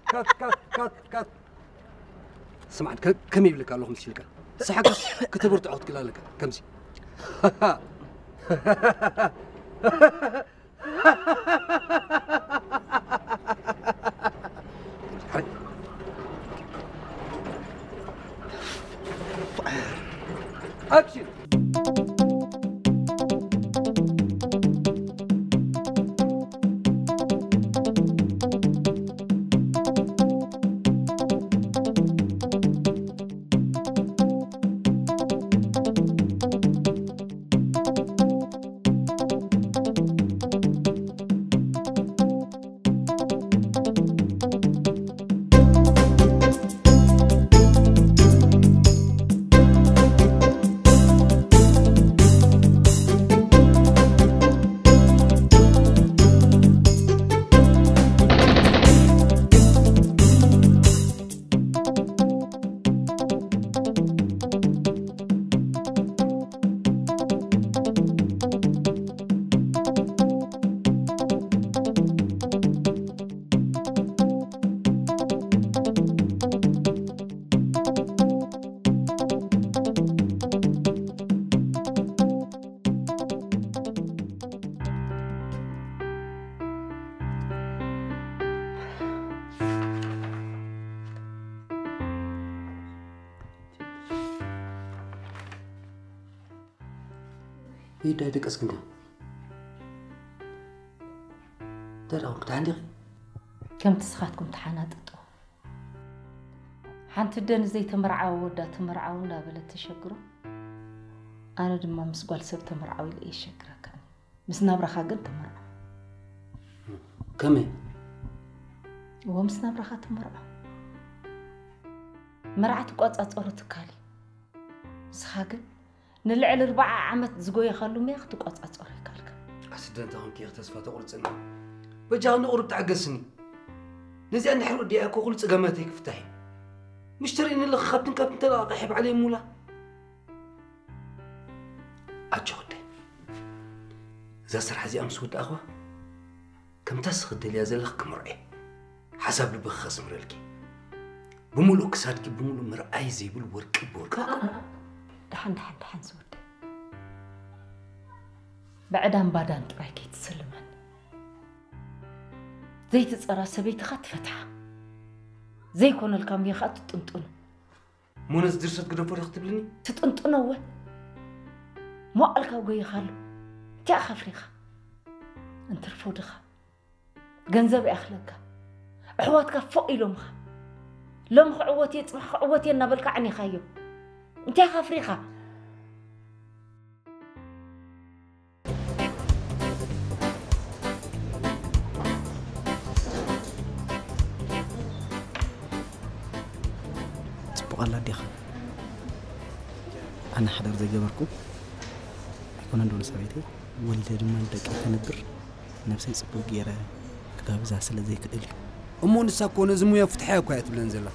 ካት ካት ካት ካት ስማዕ፣ ከ- ከመይ ይብልካ ኣለኹ ምስ ኢልካ? ስሓቅስ ከተበርትዖ ክትክእል ኣለካ። ከምዚ። ኣክሽን። ይዳ ደቀስክን ዲኻ? እንታይ ደኣ ኮንክ? ደሓን ዲኺ? ከምቲ ንስኻትኩም ትሓናጥጡ። ሓንቲ ኣደ ንዘይተመርዓወ ወዳ ትምርዓው እንዳበለት ተሸግሮ፣ ኣነ ድማ ምስ ጓል ሰብ ተመርዓው ኢለ የሸግረካ። ምስ ናብራኻ ግን ተመርዓው። ከመይ? እዎ፣ ምስ ናብራኻ ተመርዓው። መርዓ ትቋጻጸሮ ትካል እዩ። ንስኻ ግን ንልዕሊ ኣርብዓ ዓመት ዝጎየኻሉ ሙያ ክትቋጻጸሮ ኣይከኣልካን። ኣስደንታ ኾንኪ ኢኺ ተስፋ ተቑርጽኒ። በጃኻ ንቑሩብ ተዓገስኒ። ነዚኣ እንድሕር ወዲኣ እኮ ኩሉ ጸገማተይ ክፍታሕ እዩ። ምሽ ትርእይኒ ኣለኺ ካብትን ካብትን ተለቓቒሐ ባዕለይ ሙላ። ኣጆኺ ኣደይ። እዛ ስራሕ እዚኣ ምስ ወዳእኽዋ ከምታ እስኺ ትደልያ ዘለኺ ክምርዖ እየ። ሓሳብ ልብኺ ከስምረልኪ። ብምሉእ ክሳድኪ ብምሉእ ምርኣይ ዘይብሉ ወርቂ ብወርቂ። ደሓን፣ ደሓን፣ ደሓን ዝወደይ። ብዕዳን ባዳን ጥራይ ከይትስልመኒ። ዘይትጸራ ሰበይትኻ ትፈትሓ። ዘይኮነልካ ሙያ ኸኣ ትጥንጥኖ። እሞ ነዚ ድርሰት ግደፎ ዶ ክትብልኒ? ትጥንጥኖ እወ። መዋእልካ ጎይኻሉ። እንታይ ኢኻ ኣፍሪኻ? እንትርፎ ድኻ? ገንዘብ ይኣኽለካ። ኣሕዋትካ ፎእ ኢሎምኻ። ሎሚ ክዕወት እየ፣ ጽባሕ ክዕወት እየ እናበልካ ኣዕኒኻዮም። እንታይ ኢኻ ኣፍሪኻ? ጽቡቕ ኣላ ኣዴኻ። ኣነ ሓዳር ዘይገበርኩ ኣይኮነን ዶ ንሰበይተይ፣ ወሊደ ድማ ንደቀይ ከንብር ነብሰይ ጽቡቕ ገይረ ክጋብዛ ስለ ዘይክእል እዩ። እሞ ንሳ እኮ ነዚ ሙያ ፍትሓ እኮ እያ ትብለን ዘላ።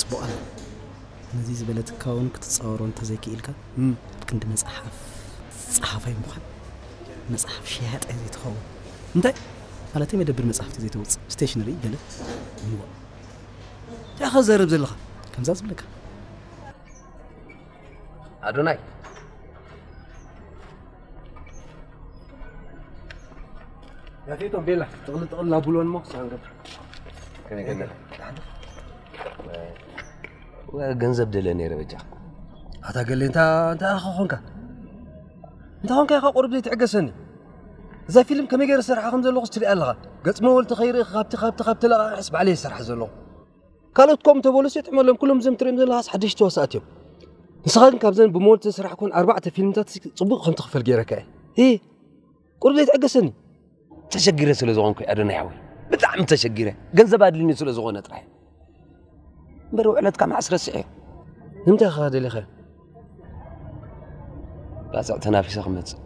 ጽቡቕ ኣላ። ነዚ ዝበለትካ እውን ክትጻወሮ እንተዘይክኢልካ፣ እም። ኣብ ክንዲ መጽሓፍ ጸሓፋይ ምዃን፣ መጽሓፍ ሸያጣይ ዘይትኸውን። እንታይ? ማለተይ መደብር መጽሓፍቲ ዘይተውጽእ፣ ስቴሽነሪ ገለ። እምዋ። እንታይ ኢኻ ዘረብ ዘለኻ? ከምዛ ዝብለካ። ኣዶናይ። ያፌቶም ቤላ፣ ጥቕልል ጥቕልል ኣብልወን እሞ ክሳብ ንገብር። ከመይ ገለ? ወ-፣ ገንዘብ ደለ ነይረ በጃ። ኣታ ገለ እንታ፣ እንታ ኢኻ ኾንካ? እንታ ኾንካ ኢኻ ቁሩብ ዘይትዕገሰኒ? እዛ ፊልም ከመይ ገይረ ዝሰርሓ ከም ዘለኹስ ትሪኣ ኣለኻ። ገጽ መወልቲ ከይርኢ ካብቲ፣ ካብቲ፣ ካብቲ ለቓቕሕስ ባዕለይ ዝሰርሓ ዘለኹ። ካልኦት ከምኡ ተበሉስ የጥዕመሎም። ኩሎም እዞም ትሪኦም ዘለኻስ ሓደሽቲ ተዋሳእቲ እዮም። ንስኻ ግን ካብዘን ብመወልቲ ዝሰራሕኩን ኣርባዕተ ፊልምታት ጽቡቕ ከም ትኽፈል ገይረካ እየ። እ፣ ቁሩብ ዘይትዕገሰኒ? ተሸጊረ ስለ ዝኾንኩ ኣዶናይ ሓወይ። ብጣዕሚ ተሸጊረ። ገንዘብ ኣድልኒ ስለ ዝኾነ ጥራይ። እምበር ውዕለትካ መዓስ ረሲዐዮ። ንምንታይ ኢኻ ደሊኻዮ? ባጽዕ ተናፊሰ ክመጽእ።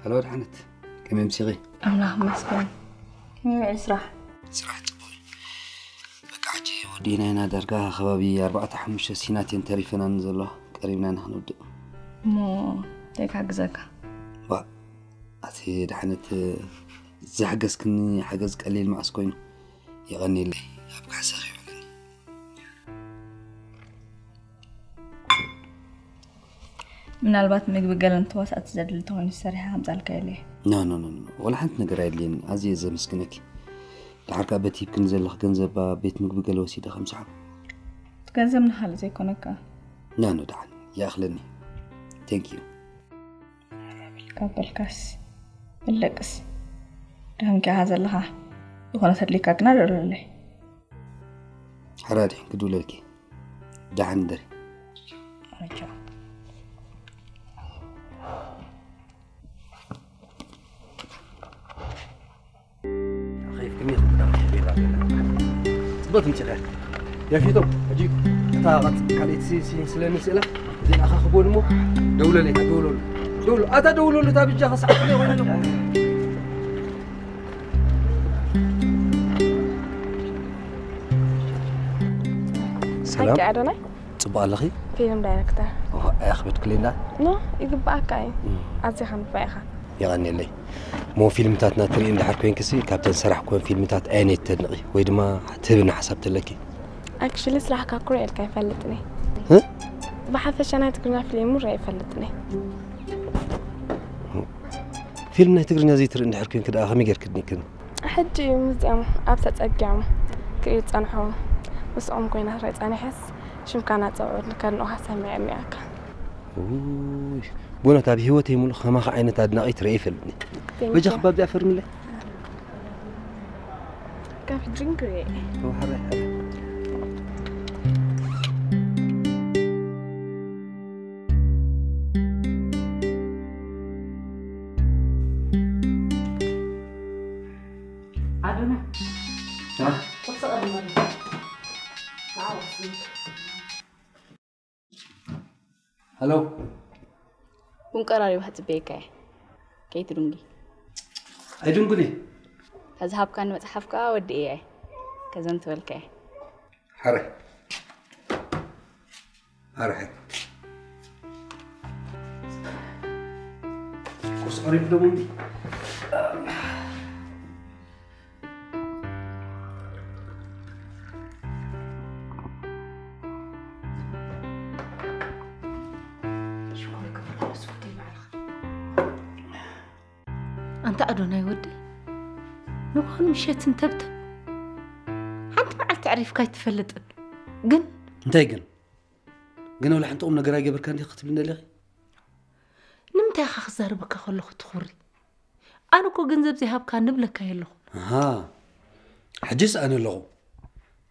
ሄሎ ኣድሓነት፣ ከመይ ኣምሲኺ? ኣምላኽ ይመስገን። ከመይ ውዒሉ ስራሕ? ስራሕ ጽቡቕ እዩ። በቃ ሕጂ ወዲእና ኢና፣ ዳርጋ ከባቢ ኣርባዕተ ሓሙሽተ ሲናት እየን ተሪፈናኒ ዘለዋ፣ ቀሪብና ኢና ክንውድእ። እሞ እንታይ ክሕግዘካ? ባ ኣቲ ድሓነት፣ ዝሓገዝክኒ ሓገዝ ቀሊል መዓስ ኮይኑ? የቐንየለይ፣ ኣብ ካሕሳኺ ይውዕለኒ። ምናልባት ምግቢ ገለ ንተዋሳእቲ ዘድሊ እንተኾይኑ ሰሪሐ ከምጻልካ ኢለ። ኖ ኖ ኖ ኖ፣ ወላ ሓንቲ ነገር ኣየድልየን። ኣዝየ ዘመስግነኪ። ድሓር ከኣ በቲ ሂብክኒ ዘለኺ ገንዘብ ኣብ ቤት ምግቢ ገለ ወሲደ ከምስሓብ። ገንዘብ ንኻልእ ዘይኮነካ። ኖ ኖ፣ ደሓን ይኣኽለኒ። ቴንክ ዩ። ካብ በልካስ በለቅስ፣ ደኺምካ ኢኻ ዘለኻ። ዝኾነ ተድልየካ ግና ደውለለይ። ሓራ ድሒን ክድውለልኪ። ደሓን ደሪ። ቻው። ከይፍክኒ ይኽእል። ጽቡቅ ትምጽእ። ያፊቶም፣ ሕጂ እታ ቐጽ-፣ ካልኣይቲ ሲ-፣ ሲን ስለኒ ስእላ፣ እዚኣ ኣኻኽቦን እሞ ደውለለይ፣ ደውለሉ። ደውሉ። ኣታ ደውለሉ፣ እታ ብጃኻ ሰዓት እኮ ኮይና ኣለኹ። ሰላም። ሓቂ ኣዶናይ፣ ጽቡቕ ኣለኺ? ፊልም ዳይረክተር። ኦ፣ ኣያኽበድክለይ እንዳ? ኖ፣ ይግባኣካ እዩ። ኣዚኻ ንፋዕ ኢኻ። የቐንየለይ። እሞ ፊልምታትና ትርኢ እንድሕር ኮይንክሲ፣ ካብተን ሰራሕክወን ፊልምታት ኣየነይቲ ተድንቒ? ወይ ድማ ትህብና ሓሳብ ተለኪ? ኣክሽሊ ስራሕካ እኮ ሪኤልካ ኣይፈልጥን እየ። እ? ብሓፈሻ ናይ ትግርኛ ፊልም እውን ሪኤ ኣይፈልጥን እየ። ፊልም ናይ ትግርኛ ዘይትርኢ እንድሕር ኮይንኪ ደኣ ከመይ ጌርኪ ትድንቅኒ? ሕጂ እዮም እዚኦም ኣብ ተጸጊዖም ክርእዩ ዝጸንሑ ምስኦም ኮይና ሪኤ ጸኒሐስ ሽምካ እናጸውዑ ከድንቑኻ ሰሚዐ እኒኣካ። ውይ፣ ብእውነት ኣብ ህይወተይ ሙሉእ ከማኻ ዓይነት ኣድናቒት ርእየ ይፈልጥኒ። Thank በጃ you። ክባብ ዚኣ ፈርምለይ። ካፊ ድሪንክ ርኤ። ኦ፣ ሓራይ፣ ሓራይ። ኣዶና፣ ቁርሲ ቀሪቡ ኣሎ። ንዓ ወስድ። ሃሎ። ቡን ቀራሪባ ክጽበየካ እየ። ከይትድንጉ። ኣይድንጉን እየ። እታ ዝሃብካኒ መጽሓፍ ከኣ ወዲኤያ እየ። ከዘንትወልካ እየ። ሓራይ። ሓራይ። ቁርሲ ቀሪቡ ደሞ እንዲ? ኣንታ ኣዶናይ ወደይ፣ ንኳኑ ምሸት እንተብተ ሓንቲ መዓልቲ ኣዕሪፍካ ኣይትፈልጥን። ግን እንታይ ግን? ግን ወላ ሓንቲ ቁም ነገር ኣይገበርካን ዲኺ ክትብልኒ ኣለኺ? ንምንታይ ኢኻ ክዛረበካ ከለኹ ትኹሪ? ኣነ እኮ ገንዘብ ዘይሃብካ ንብለካ የለኹ። ኣሃ፣ ሕጅስ ኣነ ኣለኹ።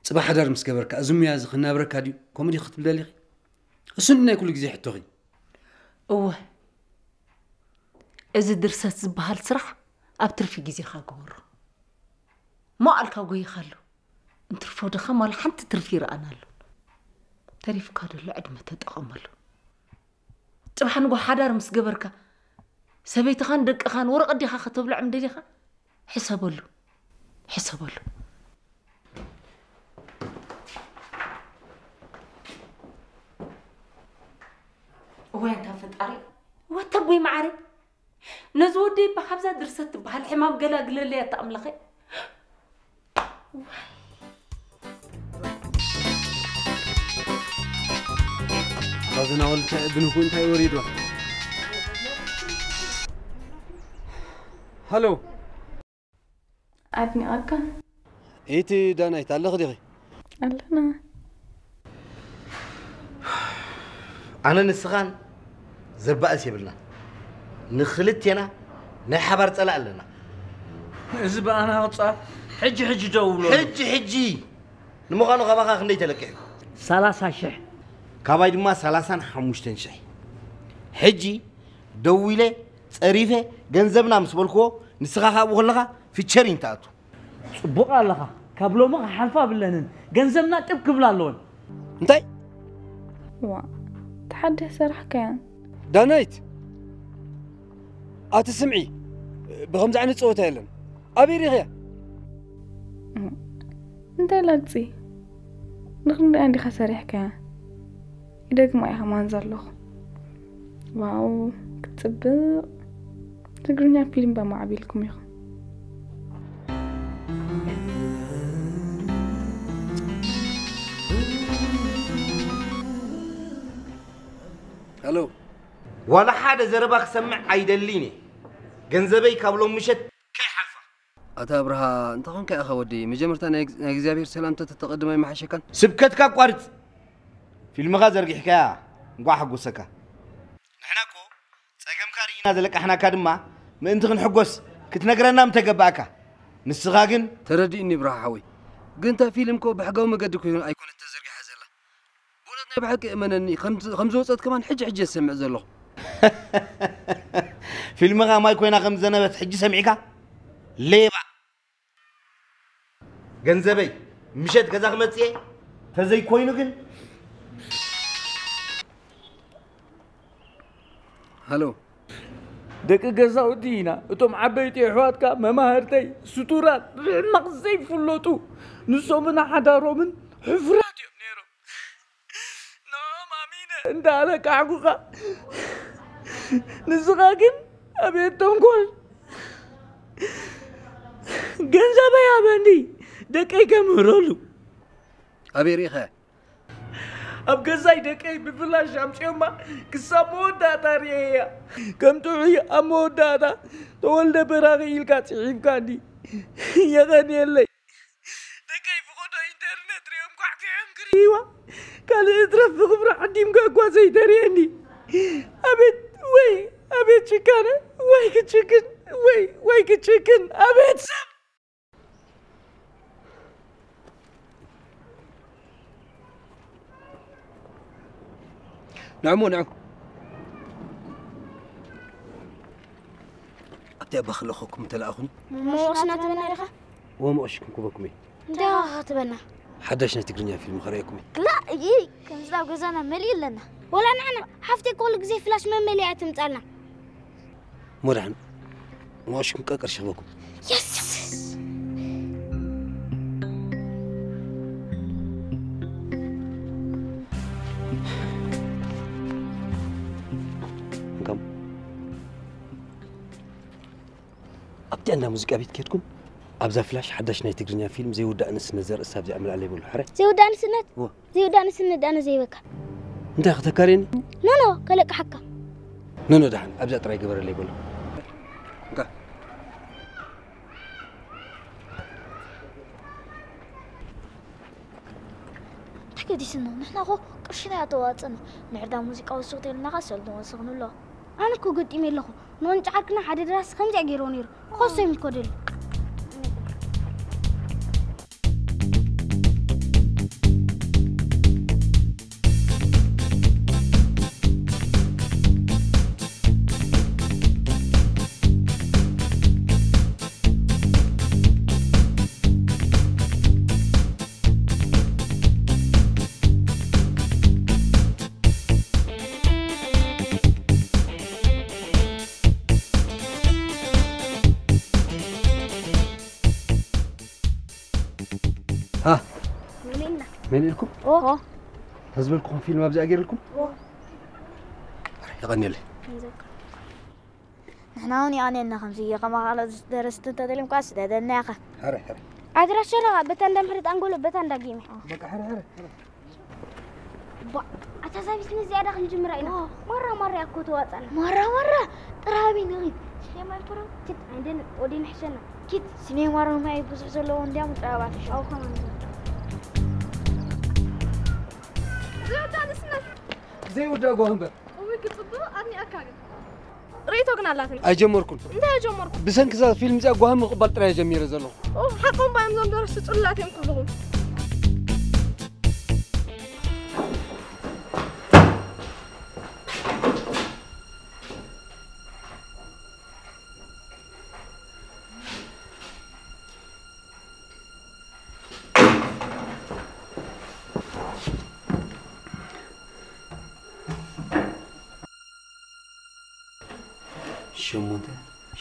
ጽባሕ ሓዳር ምስ ገበርካ፣ እዚ ሙያ እዚ ክናብረካ ድዩ? ከምኡ ዲኺ ክትብል ደሊኺ? እሱ ናይ ኩሉ ግዜ ሕቶኺ። እወ፣ እዚ ድርሰት ዝበሃል ስራሕ ኣብ ትርፊ ግዜኻ ግበሮ። መዋእልካ ጎይኻሉ። እንትርፎ ድኻ ዋላ ሓንቲ ትርፊ ይረኣና ኣሎ። ተሪፍካ ደሎ ዕድመ ተጠቐመሉ። ጽባሕ ንጎ ሓዳር ምስ ገበርካ፣ ሰበይትኻን ደቅኻን ወረቐት ዲኻ ከተብልዖም ደሊኻ? ሕሰበሉ። ሕሰበሉ። እዋይ፣ ኣንታ ፈጣሪ፣ ወተቦይ መዓረይ፣ ነዚ ወደይ እባ ካብዛ ድርሰት ትበሃል ሕማም ገላግለለይ ኣታ ኣምላኸይ። ባዝና ወልተ ብንኩ እንታይ ወሪድዋ? ሃሎ። ኣድኒቐካ። ኢቲ ዳናይት ኣለኺ ዲኺ? ኣለና። ኣነ ንስኻን ዘባእስ የብልና። ንኽልቴና ናይ ሓባር ጸላእ ኣለና። እዚ ብኣና ቅጻ ሕጂ ሕጂ ደውሎ። ሕጂ ሕጂ። ንምዃኑ ካባኻ ክንደይ ተለቂሑ? ሰላሳ ሽሕ። ካባይ ድማ ሰላሳን ሓሙሽተን ሽሕ። ሕጂ ደዊለ ጸሪፈ ገንዘብና ምስ በልክዎ፣ ንስኻ ካብኡ ከለኻ ፊቸሪንግ ትኣቱ። ጽቡቕ ኣለኻ። ካብ ሎሚ ክሓልፋ ብለንን ገንዘብና ጥብ ክብላ ኣለወን። እንታይ? ዋ፣ ተሓደ ሰራሕካያን። ዳናይት፣ ኣቲ ስምዒ፣ ብኸምዚ ዓይነት ጸወታ የለን። ኣበይ ሪኽያ? እንታይ ላግጺ ንኽንሪኣ እንዲኻ ሰሪሕካያ። ይደግማ ኢኻ ማንዛ ኣለኹ። ዋው ክትጽብቕ። ትግርኛ ፊልም በማዕቢልኩም ኢኹም። ሄሎ። ዋላ ሓደ ዘረባ ክሰምዕ ኣይደልን እየ። ገንዘበይ ካብ ሎም ምሸት ከይሓልፋ። ኣታ ኣብርሃ እንተ ኾንካ ኢኻ ወዲ መጀመርታ ናይ ናይ እግዚኣብሔር ሰላምታ ተተቐድም ኣይመሓሸካን? ስብከትካ ኣቋርጽ። ፊልምኻ ዘርጊሕካያ እንቋዕ ሓጎሰካ። ንሕና እኮ ጸገምካ ርኢና ዘለቃሕናካ ድማ ምእንቲ ክንሕጎስ ክትነግረና ምተገባእካ። ንስኻ ግን ተረዲእኒ ብርሃ ሓወይ። ግን እታ ፊልም እኮ ብሕጋዊ መገዲ ኮይኑ ኣይኮነት ተዘርጊሓ ዘላ። ብእውነት ናይ ብሓቂ እመነኒ ከም ከም ዝወጸት ከማን ሕጂ ሕጂ ዝሰምዕ ዘለኹ። ፊልምኻ ማይ ኮይና ከም ዝዘነበት ሕጂ ሰሚዕካ? ሌባ። ገንዘበይ ምሸት ገዛ ክመጽእ እየ። ተዘይኮይኑ ግን ሃሎ ደቂ ገዛውቲ ኢና። እቶም ዓበይቲ ኣሕዋትካ መማህርተይ ስቱራት ብሕማቕ ዘይፍለጡ ንሶምን ሓዳሮምን ሕፉራት እዮም ነይሮም። ንኦም ኣሚነ እንዳለቃዕኩኻ ንስኻ ግን ኣቤት ተንኮል። ገንዘበይ ኣበኒ ደቀይ ከምህረሉ ኣበይ ርኢኸ ኣብ ገዛይ ደቀይ ብፍላሽ ኣምፅኦማ ክሳብ መወዳእታ ርእየያ። ከም ጥዑይ ኣብ መወዳእታ ተወልደ በራኺ ኢልካ ፅሒፍካኒ። የቐንየለይ። ደቀይ ብኾዶ ኢንተርነት ሪኦም ኳሕኪሖም ክርእይዋ ካልእ እትረፍ ብኽብሪ ዓዲምካ እኳ ዘይተርእየኒ። ኣቤት ወይ ኣቤት ጭካነ ወይ ክጭክን ወይ ወይ ክጭክን ኣቤት ሰብ ንዕሞ ንዕም ኣብቲ ኣባ ክልእኸኩም ተለኣኹኒ መወቕስና ትበና ዲኻ? እወ መቐሽኩም ክበኩም እየ እንታይ ኢኻ ክትበና? ሓዳሽ ናይ ትግርኛ ፊልም ከርእየኩም እየ ክላ እይ ከምዚ ኣብ ገዛና መሊእ ኣለና ወላ ንዓና ሓፍተይ ኩሉ ግዜ ፍላሽ መመሊኣ ትምፃልና ሞዳን ንኣሽኩም ቀቅር ሽኽበኩም እንካም ኣብቲ እንዳ ሙዚቃ ቤት ከድኩም ኣብዛ ፍላሽ ሓዳሽ ናይ ትግርኛ ፊልም ዘይውዳእ ንስነት ዘርእስታ ኣብዚኣ ምልኣለይ በሉ ሕረ ዘይውዳእ ንስነት ዘይውዳእ ንስነት ዳነ ዘይበካ እንታይ ከተካርየኒ ኖኖ ከለቅሓካ ኖኖ ደሓን ኣብዚኣ ጥራይ ገበረለይ በሉ እንታይ ገዲስና ንሕና ኮ ቅርሽና ያተዋፅን ንዕዳ ሙዚቃ ወስኽ ተልናኻ ሰልዶ ወስኽ ንሎ ኣነ እኮ ገጢመ ኣለኹ ንወንጭ ዓርክና ሓደ ደራሲ ከምዚኣ ገይርዎ ነይሩ ክኸሶ ይምኮደሉ መን ኢልኩም? ዝበልኩኹም ፊልም ኣብዚኣ ገይርልኩም? የቐንየለይ። ንሕና እውን የቐንየልና ከምዚ ከማ ካልኦት ደረስቲ እንተደልዮም ከዓ ስደደልና ኢኻ። ሕረ ሕረ። ኣድራሻና በታ እንዳ ምሕረት ኣንጎሎ በታ እንዳ ጌሜ። በቃ ሕረ ሕረ። ኣታ ዛቢት ነዚኣ ዳ ክንጅምራ ኢና ማራ ማራ እኮ ተዋፀና ማራ ማራ ጥራቢ ንኺድ ሲኔማ ይፈረም ኪድ ዓይንደን ወደ ንሕሸና ኪድ ሲኔማ ሮማይ ብዙሕ ዘለዎ እንዲያም ጥራባት ኣው ከማን ዘይወዳ ንስነት ዘይወዳ ጓ እምበር እውይ ክፅብቕ ኣድኒኣካ ግን ርእይቶ ግን ኣላትኒ ኣይጀመርኩን እንታይ ኣጀመርኩ ብሰንኪ እዛ ፊልም እዚኣ ጓሂ ምቕባል ጥራይ ጀሚረ ዘለኹ ሓቆም ባዮም ዞም ደረስቲ ፅሉላት እዮም ኩልኹም ሸሞንተ፣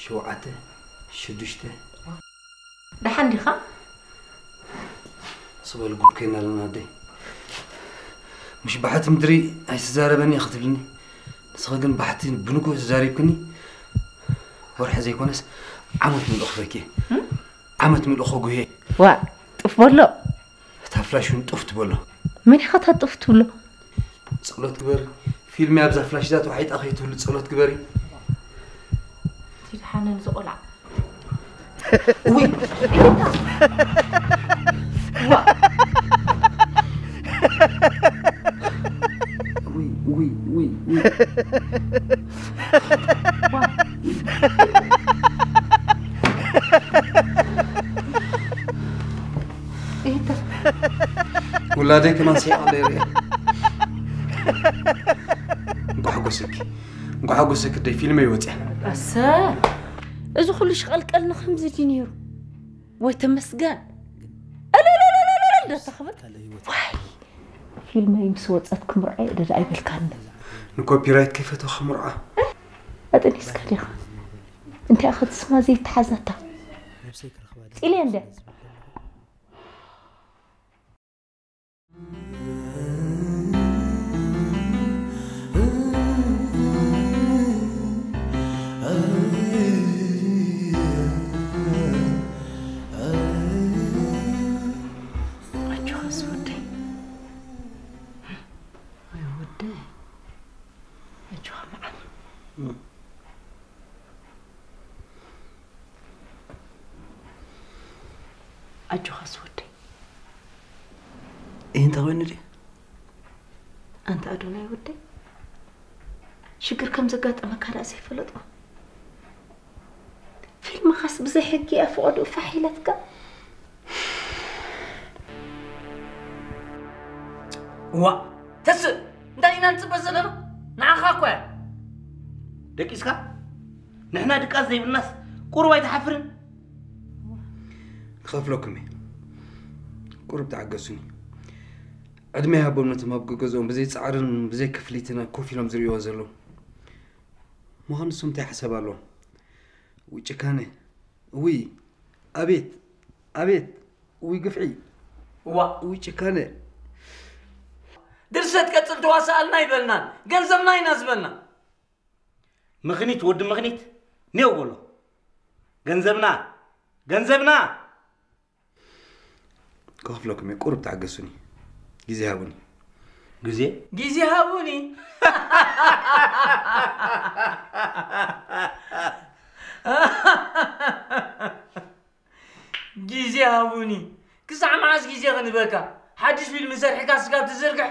ሸውዓተ፣ ሽዱሽተ። ደሓን ዲኻ? ስበል ጉድ ኮይና ኣለና ኣደይ። ምሽ ባሕቲ ምድሪ ኣይትዛረበኒ ክትብልኒ፣ ንስኺ ግን ባሕቲ ብንግሆ ተዛሪብክኒ። ወርሒ ዘይኮነስ ዓመት ምልኦ ክበኪ። ዓመት ምልኦ ከጉሄ። ዋ፣ ጥፍ በሎ። እታ ፍላሽ እውን ጥፍ ትበሎ። መን ኢኻ እታ ጥፍ ትብሎ? ጸሎት ግበር። ፊልም ኣብዛ ፍላሽ ዛት ዋሒጣ ከይትብሉ ጸሎት ግበሪ። እቲ ደሓነን ዝቆልዓ። ውይ! ዋ! ውይ፣ ውይ፣ ውይ፣ ውይ። ዋ! ኢታ። ውላደይ ከማን ሰይጣን ዶ ይርኢ? እንኳ ሓጎሰኪ፣ እንኳ ሓጎሰኪ ደይ ፊልመይ ወፅያ። ኣሰ፣ እዚ ኩሉ ሽቐልቀል ንኸምዚ ድዩ ነይሩ? ወይ ተመስገን። እልልልልልል እንዳተኸበት። ዋይ፣ ፊልመይ ምስ ወፀት ክምርዖ እየ ደዳ ኣይበልካኒ። ንኮፒራይት ከይፈተው ክምርዖ። ኣጥኒስካ ዲኻ? እንታይ ኣኸ ትስማ ዘይተሓዛታ? ፂልያ እንድያ። ኣጆኻስ ወደይ፣ ኣይ ወደይ፣ ኣጆኻ መዓል። ኣጆኻስ ወደይ። ይህ እንታይ ኮይኑ ድዩ? ኣንታ ኣዶናይ ወደይ፣ ሽግር ከም ዘጋጠመካ ደኣ ዘይፈለጥኩ። ፊልምኻስ ብዘይ ሕጊ እያ ፈቐድኡ ፋሕ ኢለትካ። ዋ፣ ተስእ፣ እንታይ ኢና ንጽበ ዘለና? ንዓኻ እኮ እያ። ደቂስካ? ንሕና ድቃስ ዘይብልናስ ቁሩብ ኣይትሓፍርን? ክኸፍለኩም እየ። ቁሩብ ተዓገሱኒ። ዕድመ ይሃቦም ነቶም ኣብ ገገዝኦም ብዘይ ጻዕርን ብዘይ ክፍሊትን ኮፍ ኢሎም ዝርእይዎ ዘለዉ። ምዃኑ ንሶም እንታይ ሓሳብ ኣለዎም? ውይ ጭካነ! ውይ! ኣቤት! ኣቤት! ውይ ግፍዒ! እዋ! ውይ ጭካነ! ድርሰት ቀጽል ተዋሳኣልና ኣይበልናን፣ ገንዘብና ኢና ዝበልና። ምኽኒት ወዲ ምኽኒት ኔው በሎ። ገንዘብና! ገንዘብና! ክኸፍለኩም እየ፣ ቁሩብ ተዓገሱኒ። ግዜ ሃቡኒ። ግዜ? ግዜ ሃቡኒ። ግዜ ሃቡኒ። ክሳዕ መዓስ ግዜ ክንበካ? ሓድሽ ፊልም ሰሪሕካ ስጋብ ትዝርግሕ?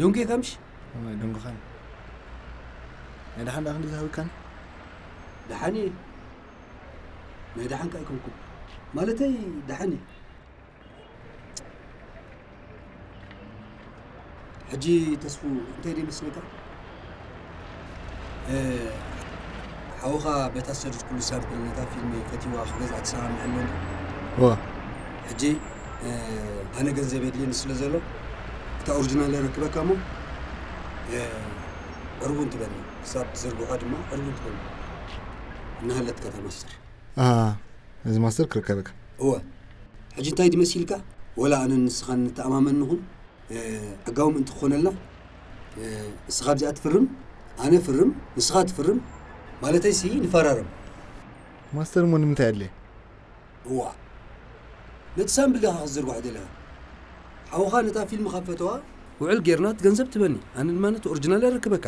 ዶንጌ ከምሽ? ደንጉኻን። ናይ ደሓን ደኣ ክንዲ ዝሃብካኒ? ደሓን እየ። ናይ ደሓን ከኣ ኣይኮንኩን። ማለተይ ደሓን እየ። ሕጂ ተስፉ እንታይ ደይ መስለካ? እ፣ ሓውኻ በታ ዝሰደድኩሉ ሳምፕል ነታ ፊልም ፈቲዋ ክገዝኣ ተሰማሚዑ ኣሎ እንዶ። እወ። ሕጂ፣ እ፣ ኣነ ገንዘብ የድልየኒ ስለ ዘሎ፣ እታ ኦሪጂናል የረክበካ እሞ፣ እ፣ ዕርቡን ትበኒ። ክሳብ ትዝርግሖ ድማ ዕርቡን ትበኒ። እናሃለትካ እታ ማስተር። ኣሃ፣ እዚ ማስተር ክርከበካ። እወ። ሕጂ እንታይ ድመሲልካ? ወላ ኣነን ንስኻን ንተኣማመን ንኹን፣ እ፣ ሕጋዊ ምእንቲ ክኾነልና፣ እ፣ ንስኻ ኣብዚኣ ትፍርም፣ ኣነ ፍርም፣ ንስኻ ትፍርም፣ ማለተይሲ ንፈራረም። ማስተር እሞ ንምንታይ ኣድልየ? እዋ። ነቲ ሳምፕል ዲኻ ክትዝርግሖ ደለኻ? ሓውኻ ነታ ፊልም ካብ ፈተዋ፣ ውዕል ጌርና እቲ ገንዘብ ትበኒ፣ ኣነ ድማ ነቲ ኦሪጂናል የረክበካ።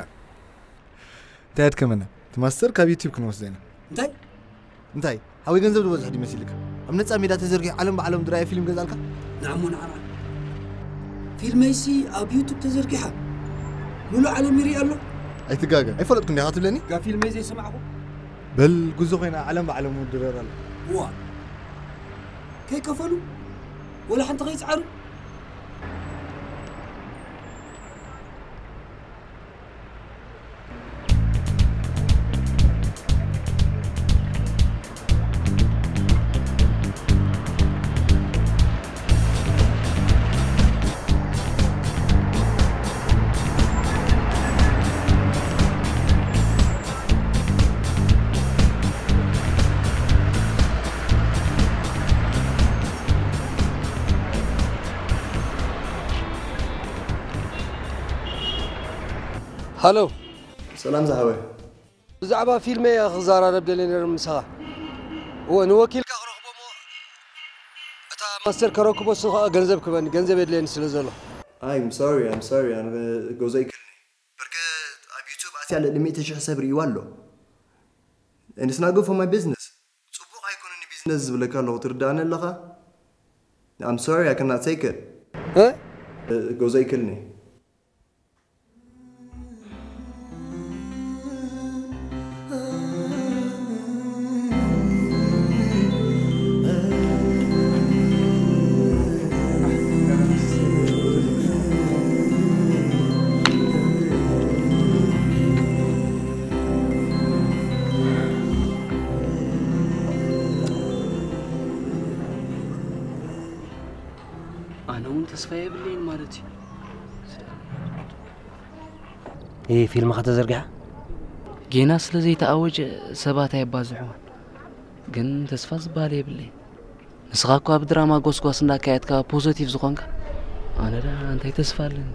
እንታይ ኣድከመና? እቲ ማስተር ካብ ዩቲዩብ ክንወስዶ ኢና። እንታይ? እንታይ? ሓወይ ገንዘብ ዝበዝሕ ድዩ መሲልካ? ኣብ ነጻ ሜዳ ተዘርጊሑ ዓለም ብዓለም ዝረኣየ ፊልም ገዛልካ? ንዓሞ ንዓና። ፊልመይሲ ኣብ ዩቱብ ተዘርጊሓ። ሙሉእ ዓለም ይርኢ ኣሎ። ኣይትጋገ። ኣይፈለጥኩ እንዲኻ ትብለኒ? እዛ ፊልመይ ዘይሰማዕኹ? በል ጉዞ ኮይና ዓለም ብዓለም ውድረር ኣሎ። እዋ። ከይከፈሉ? ወላ ሓንቲ ከይጽዓሩ? ሃሎ። ሰላም ዝሓወይ። ብዛዕባ ፊልመይ እየ ክዘራረብ ደልየ ነይረ ምሳኻ። እወ፣ ንወኪልካ ክረኽቦ እሞ እታ ማስተር ከረክቦ፣ እሱ ኸኣ ገንዘብ ክበኒ፣ ገንዘብ የድልየኒ ስለ ዘሎ። I'm sorry, I'm sorry, ኣነ ገንዘብ ኣይክእልን'የ። ብርገ ኣብ ዩቱብ ኣትያ ልዕሊ ሚእቲ ሽሕ ሰብ ርእይዋ ኣሎ። And it's not good for my business. ጽቡቕ ኣይኮነን ንቢዝነስ ዝብለካ ኣለኹ፣ ትርዳእኒ ኣለኻ? I'm sorry, I cannot take it. እ? ገንዘብ ኣይክእልን'የ። ኣነ እውን ተስፋ የብለይን ማለት እዩ። ይህ ፊልምኻ ተዘርጊሓ? ጌና ስለ ዘይተኣወጀ ሰባት ኣየባዝሕዎን። ግን ተስፋ ዝበሃል የብለይን። ንስኻ እኳ ብድራማ ጎስጓስ እንዳካየድካ ፖዘቲቭ ዝኾንካ፣ ኣነ ዳ እንታይ ተስፋ ኣለኒ?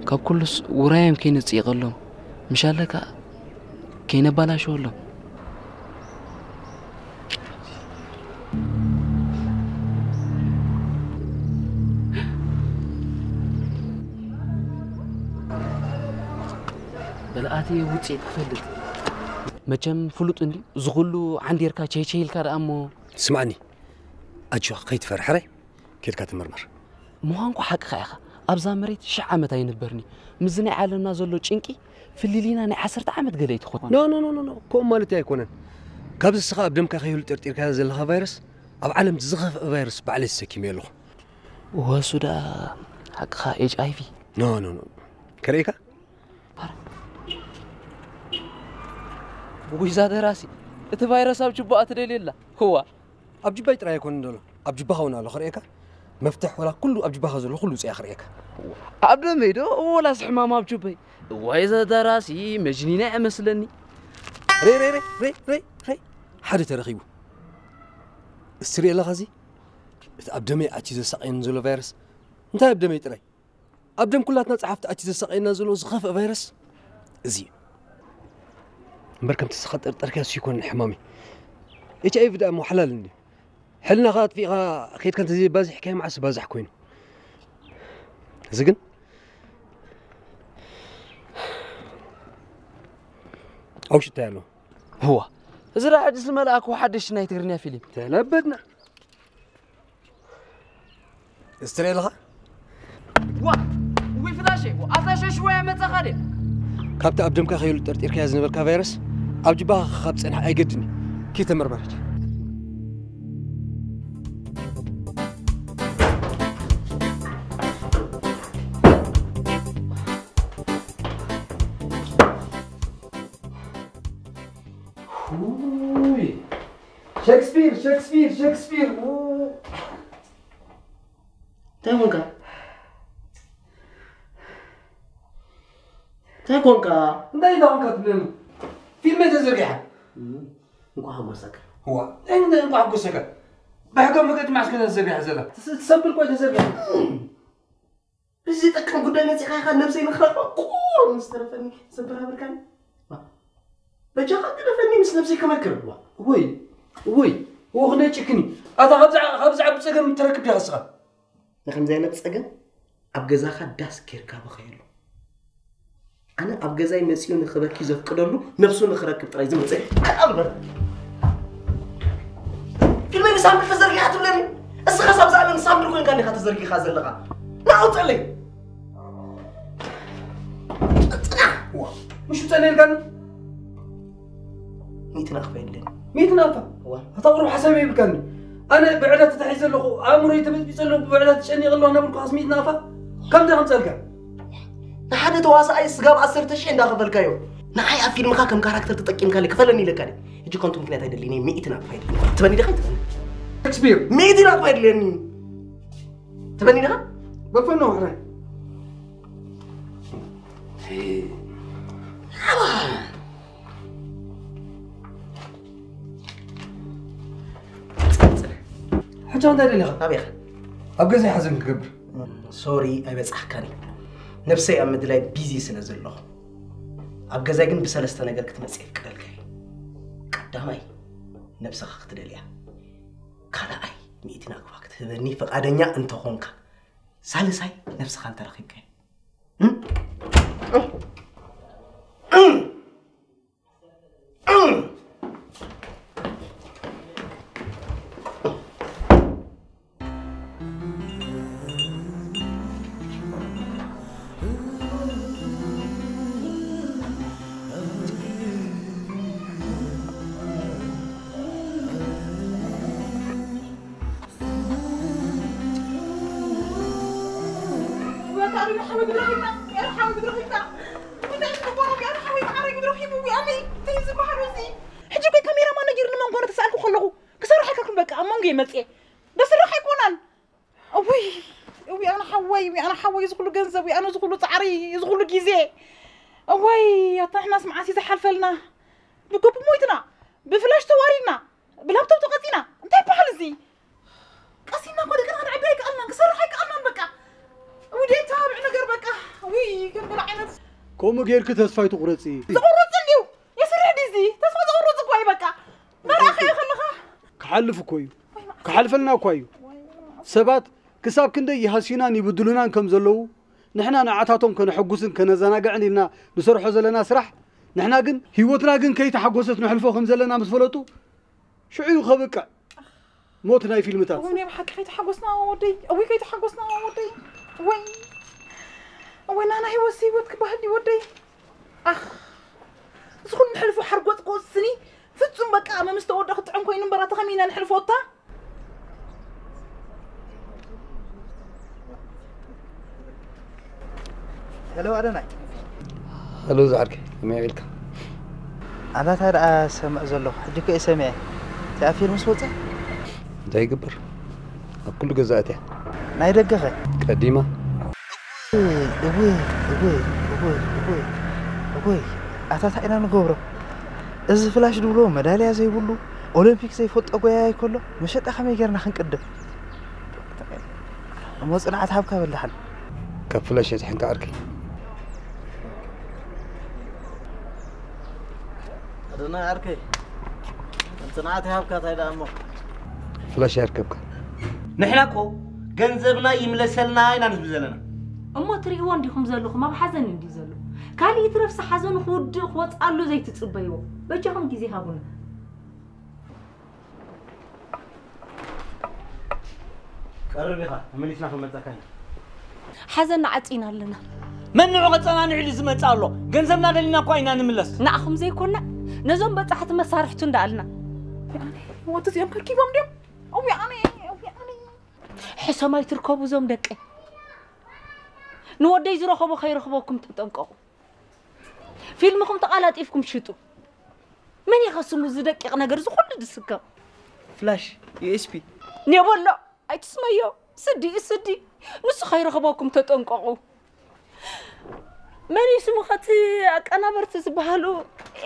ካብ ኩሉስ ውራዮም ከይንጽይቐሎም ምሻለካ ከይነባላሸወሎም። በልኣትየ ውፅኢት ክፈልጥ መቸም ፍሉጥ እንዲ ዝኹሉ ዓንዴርካ ቸይቸይልካ ደኣ እሞ ስማዕኒ ኣጆኻ ከይትፈርሕረ ኬድካ ተመርመር። ምዃንኩ ሓቅኻ ኢኻ። ኣብዛ መሬት ሽሕ ዓመት ኣይንበርኒ። ምስዚ ናይ ዓለምና ዘሎ ጭንቂ ፍልሊና ናይ ዓሰርተ ዓመት ገለ ኣይትኾን። ኖ ኖ ኖ ኖ ከምኡ ማለት ኣይኮነን። ካብዚ እስኻ ኣብ ደምካ ከይህሉ ጠርጢርካዮ ዘለኻ ቫይረስ ኣብ ዓለም ዝኸፍአ ቫይረስ ባዕለይ ተሰኪመዮ ኣለኹ። ወሱ ደኣ ሓቅኻ ኤች ኣይ ቪ። ኖ ኖ ኖ ከርእየካ ውይዛ ደራሲ እቲ ቫይረስ ኣብ ጅባኣ ትደልየላ ህዋ ኣብ ጅባይ ጥራይ ኣይኮንን ዘሎ ኣብ ጅባኻ እውን ኣሎ ክርእየካ መፍትሕ ወላ ኩሉ ኣብ ጅባኻ ዘሎ ኩሉ ውፅያ ክርእየካ ኣብ ደመይ ዶ ወላስ ሕማም ኣብ ጅበይ እዋይ ዘደራሲ መጅኒና እመስለኒ ሬ ሬ ሬ ሬ ሬ ሬ ሓደ ተረኺቡ እስቲ ርእየለኻ እዚ እቲ ኣብ ደመይ ኣትዩ ዘሳቀየኒ ዘሎ ቫይረስ እንታይ ኣብ ደመይ ጥራይ ኣብ ደም ኩላትና ጸሓፍቲ ኣትዩ ዘሳቀየና ዘሎ ዝኸፍአ ቫይረስ እዚ እዩ እምበር ከምቲ ዝኸጠርጠርካዮ እሱ ይኮን ሕማሚ ኤች ኣይ ቪ ደኣ እሞ ሓላል እንዲ ሕልናኻ ኣጥፊእኻ ከይድካ እንተዘይባዝሕ ካይ መዓስ ባዝሕ ኮይኑ እዚ ግን ኣውሽታይ ኣሎ ህዋ እዚ ደኣ ሕጂ ዝመልኣክዎ ሓደሽ ናይ ትግርኛ ፊልም ተለበድና እስትሬ ኣለኻ ዋ ውይ ፍላሸ ኣታ ሸሽዋ ያመጻኻ ድያ ካብቲ ኣብ ደምካ ከይሉ ጠርጢርካያ ዝነበርካ ቫይረስ ኣብ ጅባኻ ካብ ጸንሐ ኣይገድን እዩ ኪድ ተመርመር ሕጂ ሸክስፒር ሸክስፒር ሸክስፒር እንታይ ኮንካ እንታይ ኮንካ እንታይ ዳንካ ትብለኒ ፊልመይ ተዘርጊሓ እንኳ ሓጎሰካ ዋ እንታይ እንኳ ሓጎሰካ ብሕጋዊ መገዲ ማዕስከ ተዘርጊሓ ዘላ ትሰብል ቆይ ተዘርጊሓ እዚ ጠቅም ጉዳይ መፂኻ ኢኻ ነብሰይ ንኽረኽባ ቁሩብ ምስ ተረፈኒ ዘበራበርካኒ በጃኻ ግደፈኒ ምስ ነብሰይ ክመክር ወይ ወይ ወኽነ ጭክኒ ኣታ ካብዚ ዓቢ ፀገም ትረክብ ዲኻ እስኻ ንከምዚ ዓይነት ፀገም ኣብ ገዛኻ ዳስ ጌርካ በኸየሉ ኣነ ኣብ ገዛይ መፂኡ ንኽበኪ ዘፍቅደሉ ነብሱ ንኽረክብ ጥራይ ዝመፀ ከኣ እምበር ፊልመይ ብሳምብል ተዘርጊሓ ትብለኒ እስኻስ ኣብዛ ዓለም ሳምብል ኮይንካ እንዲኻ ተዘርጊኻ ዘለኻ ንኣውፀለይ ፅናሕ ምሹ ፀለልካኒ ሚእቲ ናቕፋ የድለኒ ሚእቲ ናቕፋ ኣታ ቁሩብ ሓሳብ የብልካኒ ኣነ ብዕዳ ተታሒዘ ኣለኹ ኣእምሮይ ተበፅቢፀ ኣለኹ ብዕዳ ተጨኒቐ ኣለኹ እናበልኩ ኸስ ሚእቲ ናቕፋ ከምዚ ከምፀልካ ንሓደ ተዋሳኣይ ስጋብ ዓሰርተ ሽሕ እንዳኸፈልካዮ ንዓይ ኣብ ፊልምኻ ከም ካራክተር ተጠቂምካለይ ክፈለኒ ኢለካ ድየ ሕጂ ከንቱ ምክንያት ኣይደልይን እየ ሚእቲ ናቕፋ የድልየኒ ትበኒ ዲኻ ኣይትበኒ ሸክስፒር ሚእቲ ናቕፋ የድልየኒ ትበኒ ዲኻ በፈኖ ሕራይ ሕጂ እንታይ ደሊኻ ኣበይ ኢኻ ኣብ ገዛይ ሓዘን ክገብር ሶሪ ኣይበጻሕካን እዩ። ነብሰይ ኣብ ምድላይ ቢዚ ስለ ዘለኹ፣ ኣብ ገዛይ ግን ብሰለስተ ነገር ክትመጽእ የፍቅደልካ እየ። ቀዳማይ ነብስኻ ክትደልያ፣ ካልኣይ ሚእቲ ናግፋ ክትህበኒ ፍቓደኛ እንተኾንካ፣ ሳልሳይ ነብስኻ እንተረኺብካዮ። እም? እም? ሕጂ እኮ ካሜራ ማን ነጊሩ ንመን ኮነ ተሳልኩ ከለኹ ክሰርሕ ኣይከልኩን። በቃ ኣብ መንጎ ይመጽእ ደስራሕ ኣይኮናን። እውይ፣ እውይ፣ ኣነ ሓወይ፣ እውይ፣ ኣነ ሓወይ፣ እዚ ኩሉ ገንዘብ፣ እውይ፣ ኣነ እዚ ኩሉ ጻዕሪ፣ እዚ ኩሉ ግዜ። እወይ፣ ኣታ ንሕናስ መዓስ እዩ ዝሓልፈልና? ብጎብ ሞይትና፣ ብፍላሽ ተዋሪድና፣ ብላፕቶፕ ተቐጺና። እንታይ ይበሃል እዚ? ቀሲና እኮ ደቅና ክንዕቢ ኣይከኣልናን፣ ክሰርሕ ኣይከኣልናን። በቃ፣ እውይ፣ ደይተባብዕ ነገር በቃ። እውይ፣ ከም ገለ ዓይነት ከምኡ ጌርኪ ተስፋ ኣይትቑረጺ። ዝቑረጽ እንድዩ። የስርሕ ድዩ እዚ? ተስፋ ዝቑረጽ እኮ እዩ በቃ። መርኣኸዮ ከለኻ። ክሓልፍ እኮ እዩ። ክሓልፈልና እኳ እዩ። ሰባት ክሳብ ክንደይ ይሃስዩናን ይብድሉናን ከም ዘለዉ፣ ንሕና ንዓታቶም ከነሐጉስን ከነዘናግዕን ኢልና ንሰርሖ ዘለና ስራሕ፣ ንሕና ግን ህይወትና ግን ከይተሓጎሰት ነሕልፎ ከም ዘለና ምስ ፈለጡ፣ ሽዑ እዩ ከብቅዕ ሞት ናይ ፊልምታት። እውይ፣ ናይ ብሓቂ ከይተሓጎስና ወደይ፣ እውይ፣ ከይተሓጎስና ወደይ፣ ወይ፣ ወይ፣ ናና ህይወት ህይወት ክበሃል እዩ ወደይ። ኣኽ፣ እዚ ኩሉ ንሕልፎ ሓርጎጽ ክወስኒ፣ ፍጹም በቃ መምስ ተወደ ክጥዕም ኮይኑ እምበር፣ ኣታ ከመይ ኢና ንሕልፎ እታ? ሄሎ ኣደናይ። ሄሎ ዝዓርከይ፣ ከመይ ውዒልካ? ኣታ እንታይ ደኣ ሰምዕ ዘለኹ? ሕጂ እኮ እየ ሰሚዐ። እቲኣ ፊልምስ ወጸ? እንታይ ይግበር? ኣብ ኩሉ ገዛ ኣትያ። ናይ ደገኸ? ቀዲማ። እወይ፣ እወይ፣ እወይ፣ እወይ፣ እወይ፣ እወይ። ኣታ እንታይ ኢና ንገብሮ? እዚ ፍላሽ ድብሎ መዳልያ ዘይብሉ፣ ኦሎምፒክ ዘይፈልጦ ጎያያይ ከሎ፣ መሸጣ ከመይ ጌርና ክንቅድም? እሞ ጽንዓት ሃብካ በላሓን። ካብ ፍላሽ የጥሕንካ ዓርከይ። ኣደና ዓርከይ፣ ጽንዓት ይሃብካ፣ እንታይ ደኣ እሞ? ፍላሽ ያርከብካ። ንሕና እኮ ገንዘብና ይምለሰልና ኢና ንብል ዘለና። እሞ ትርእይዎ እንዲኹም ዘለኹም፣ ኣብ ሓዘን እንድዩ ዘሎ። ካልእ ይትረፍሲ ሓዘኑ ክውድእ ክወጽኣሉ ዘይትጽበይዎ። በጃኹም ግዜ ሃቡና። ቀርብ ኢኻ፣ ተመሊስና ክንመጻካ ኢና። ሓዘንና ዓጺና ኣለና። መን ንዑ ከጸናንዕሉ ዝመጽእ ኣሎ? ገንዘብና ደሊና እኳ ኢና ንምለስ። ንዓኹም ዘይኮና፣ ነዞም በጻሕቲ መሳርሕቱ እንዳኣልና። ወዲ እዚኦም ከርኪቦም ድዮም? እውይ ኣነ፣ እውይ ኣነ። ሕሰም ኣይትርከቡ እዞም ደቀይ። ንወደይ ዝረኸቦ ከይረኽበኩም ተጠንቀቑ። ፊልምኹም ተቓላጢፍኩም ሽጡ። መን ይኸስሙ እዚ ደቂቕ ነገር፣ እዚ ኩሉ ድስከም? ፍላሽ፣ ዩ ኤስ ቢ። ኔበሎ፣ ኣይትስመዮ። ስዲ እዩ ስዲ። ንሱ ከይረኽበኩም ተጠንቀቑ። መን እዩ ስሙ ኸቲ ኣቀናበርቲ ዝበሃሉ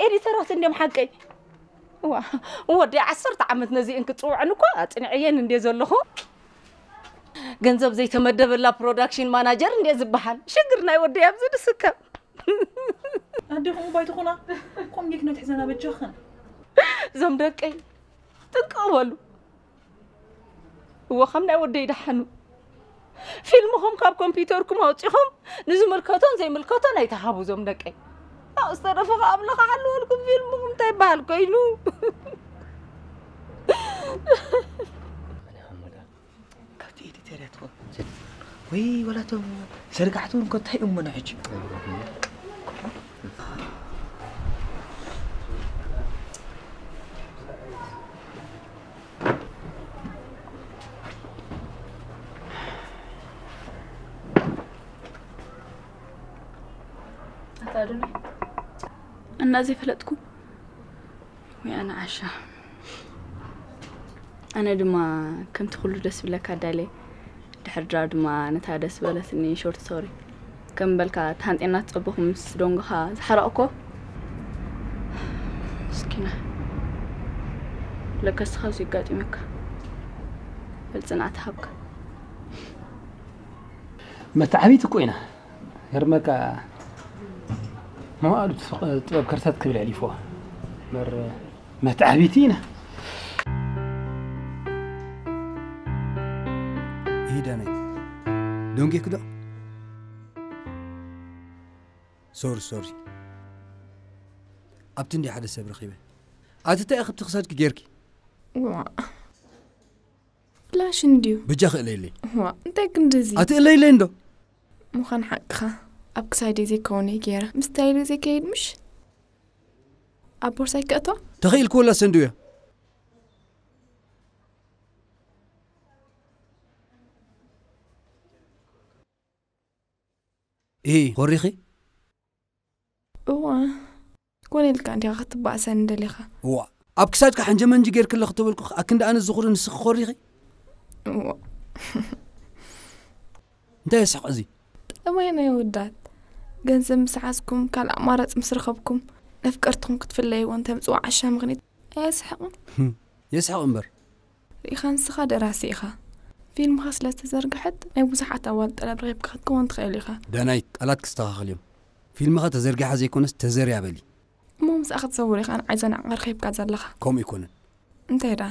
ኤዲተራት እንድዮም ሓቀይ? እዋ፣ ወዲ ዓሰርተ ዓመት ነዚአን ክጽውዐን እኳ ኣጽኒዐየን እንድየ ዘለኹ። ገንዘብ ዘይተመደበላ ፕሮዳክሽን ማናጀር እንድየ ዝበሃል። ሽግር ናይ ወዲ ኣብዚ ድስከም። ኣዴኹም እባ ኣይትኹና። ከምኡ ጌርክን ኣይትሕዘና በጃኽን። እዞም ደቀይ ጥንቅቕ በሉ። እወ፣ ከም ናይ ወደይ ደሓኑ። ፊልምኹም ካብ ኮምፒውተርኩም ኣውጺኹም ንዝምልከቶን ዘይምልከቶን ኣይትሃቡ እዞም ደቀይ። ኣብኡ ዝተረፈ ከኣ ኣምላኽ ሓልወልኩም። ፊልምኹም እንታይ ይበሃል ኮይኑ? ካብቲ ኤዲተር እያ ትኾን። ወይ ወላ እቶም ዘርጋሕቲ እውን እኮ እንታይ እዮም መን ሕጂ? ኣታ ኣዶናይ፣ እና ዘይፈለጥኩ ወይ ኣነ ዓሻ። ኣነ ድማ ከምቲ ኩሉ ደስ ብለካ ኣዳልየ፣ ድሕሪ ድራር ድማ ነታ ደስ በለትኒ ሾርት ስቶሪ ከም በልካ ተሃንጤና ትጸበኹ ምስ ደንጎኻ ዝሓረቕኮ። ምስኪና። ለከስ ኻብዚ የጋጢመካ። በል ጽንዓት ሃብካ። መተዓቢት እኮ ኢና። ገርመካ፣ መዋእሉ ጥበብ ከርተት ክብል ኣሕሊፍዎ። እምበር መተዓቢት ኢና። ይሂዳነይ። ደንጌክ ዶ? ሶሪ፣ ሶሪ። ኣብቲ እንዲ ሓደ ሰብ ረኺበ። ኣቲ እንታይ ኢኺ ኣብቲ ክሳድኪ ጌርኪ? ዋ። ፍላሽ እንድዩ። ብጃ ክእለይለይ። ዋ፣ እንታይ ክንድዚ? ኣቲ እለይለይ እንዶ? ምዃን ሓቅኻ። ኣብ ክሳደይ ዘይከውን እየ ገይረ። ምስ ስታይለይ ዘይከይድ ምሽ? ኣብ ቦርሳይ ከእቶ? ተኽኢልኪ ወላ ሰንድዮ? ኢ፣ ኾሪኺ? እዋ፣ ኮነ ኢልካ እንዲኻ ክትባእሰኒ ደሊኻ። እዋ፣ ኣብ ክሳድካ ሓንጀመንጂ ጌርክለ ክተበልኩ፣ ኣክንዲ ኣነ ዝኹሪ ንስኺ ኾሪኺ? እዋ። እንታይ የስሕቕ እዚ? ጠባይ ናይ ኣወዳት። ገንዘብ ምስ ሓዝኩም፣ ካልእ ኣማራጺ ምስ ረኸብኩም፣ ነፍቀርትኹም ክትፍለይዎ እንተምጽዋ ዓሻ ምኽኒት ኣየስሕቕን? ህም፣ የስሕቕ እምበር። ርኢኻ ንስኻ ደራሲ ኢኻ። ፊልምኻ ስለ ዝተዘርግሐት ናይ ብዙሓት ኣዋልድ ጠለብ ረኺብካ ክትከውን ትኽእል ኢኻ። ዳናይት፣ ቃላት ክስተኻኸል እዮም። ፊልምኻ ተዘርጊሓ ዘይኮነስ ተዘርያ በሊ። እሞ ምስኣ ክትዘውር ኢኻ ንዓይ ዘናዕቕ ረኺብካ ዘለኻ። ከምኡ ኣይኮነን። እንታይ ደኣ?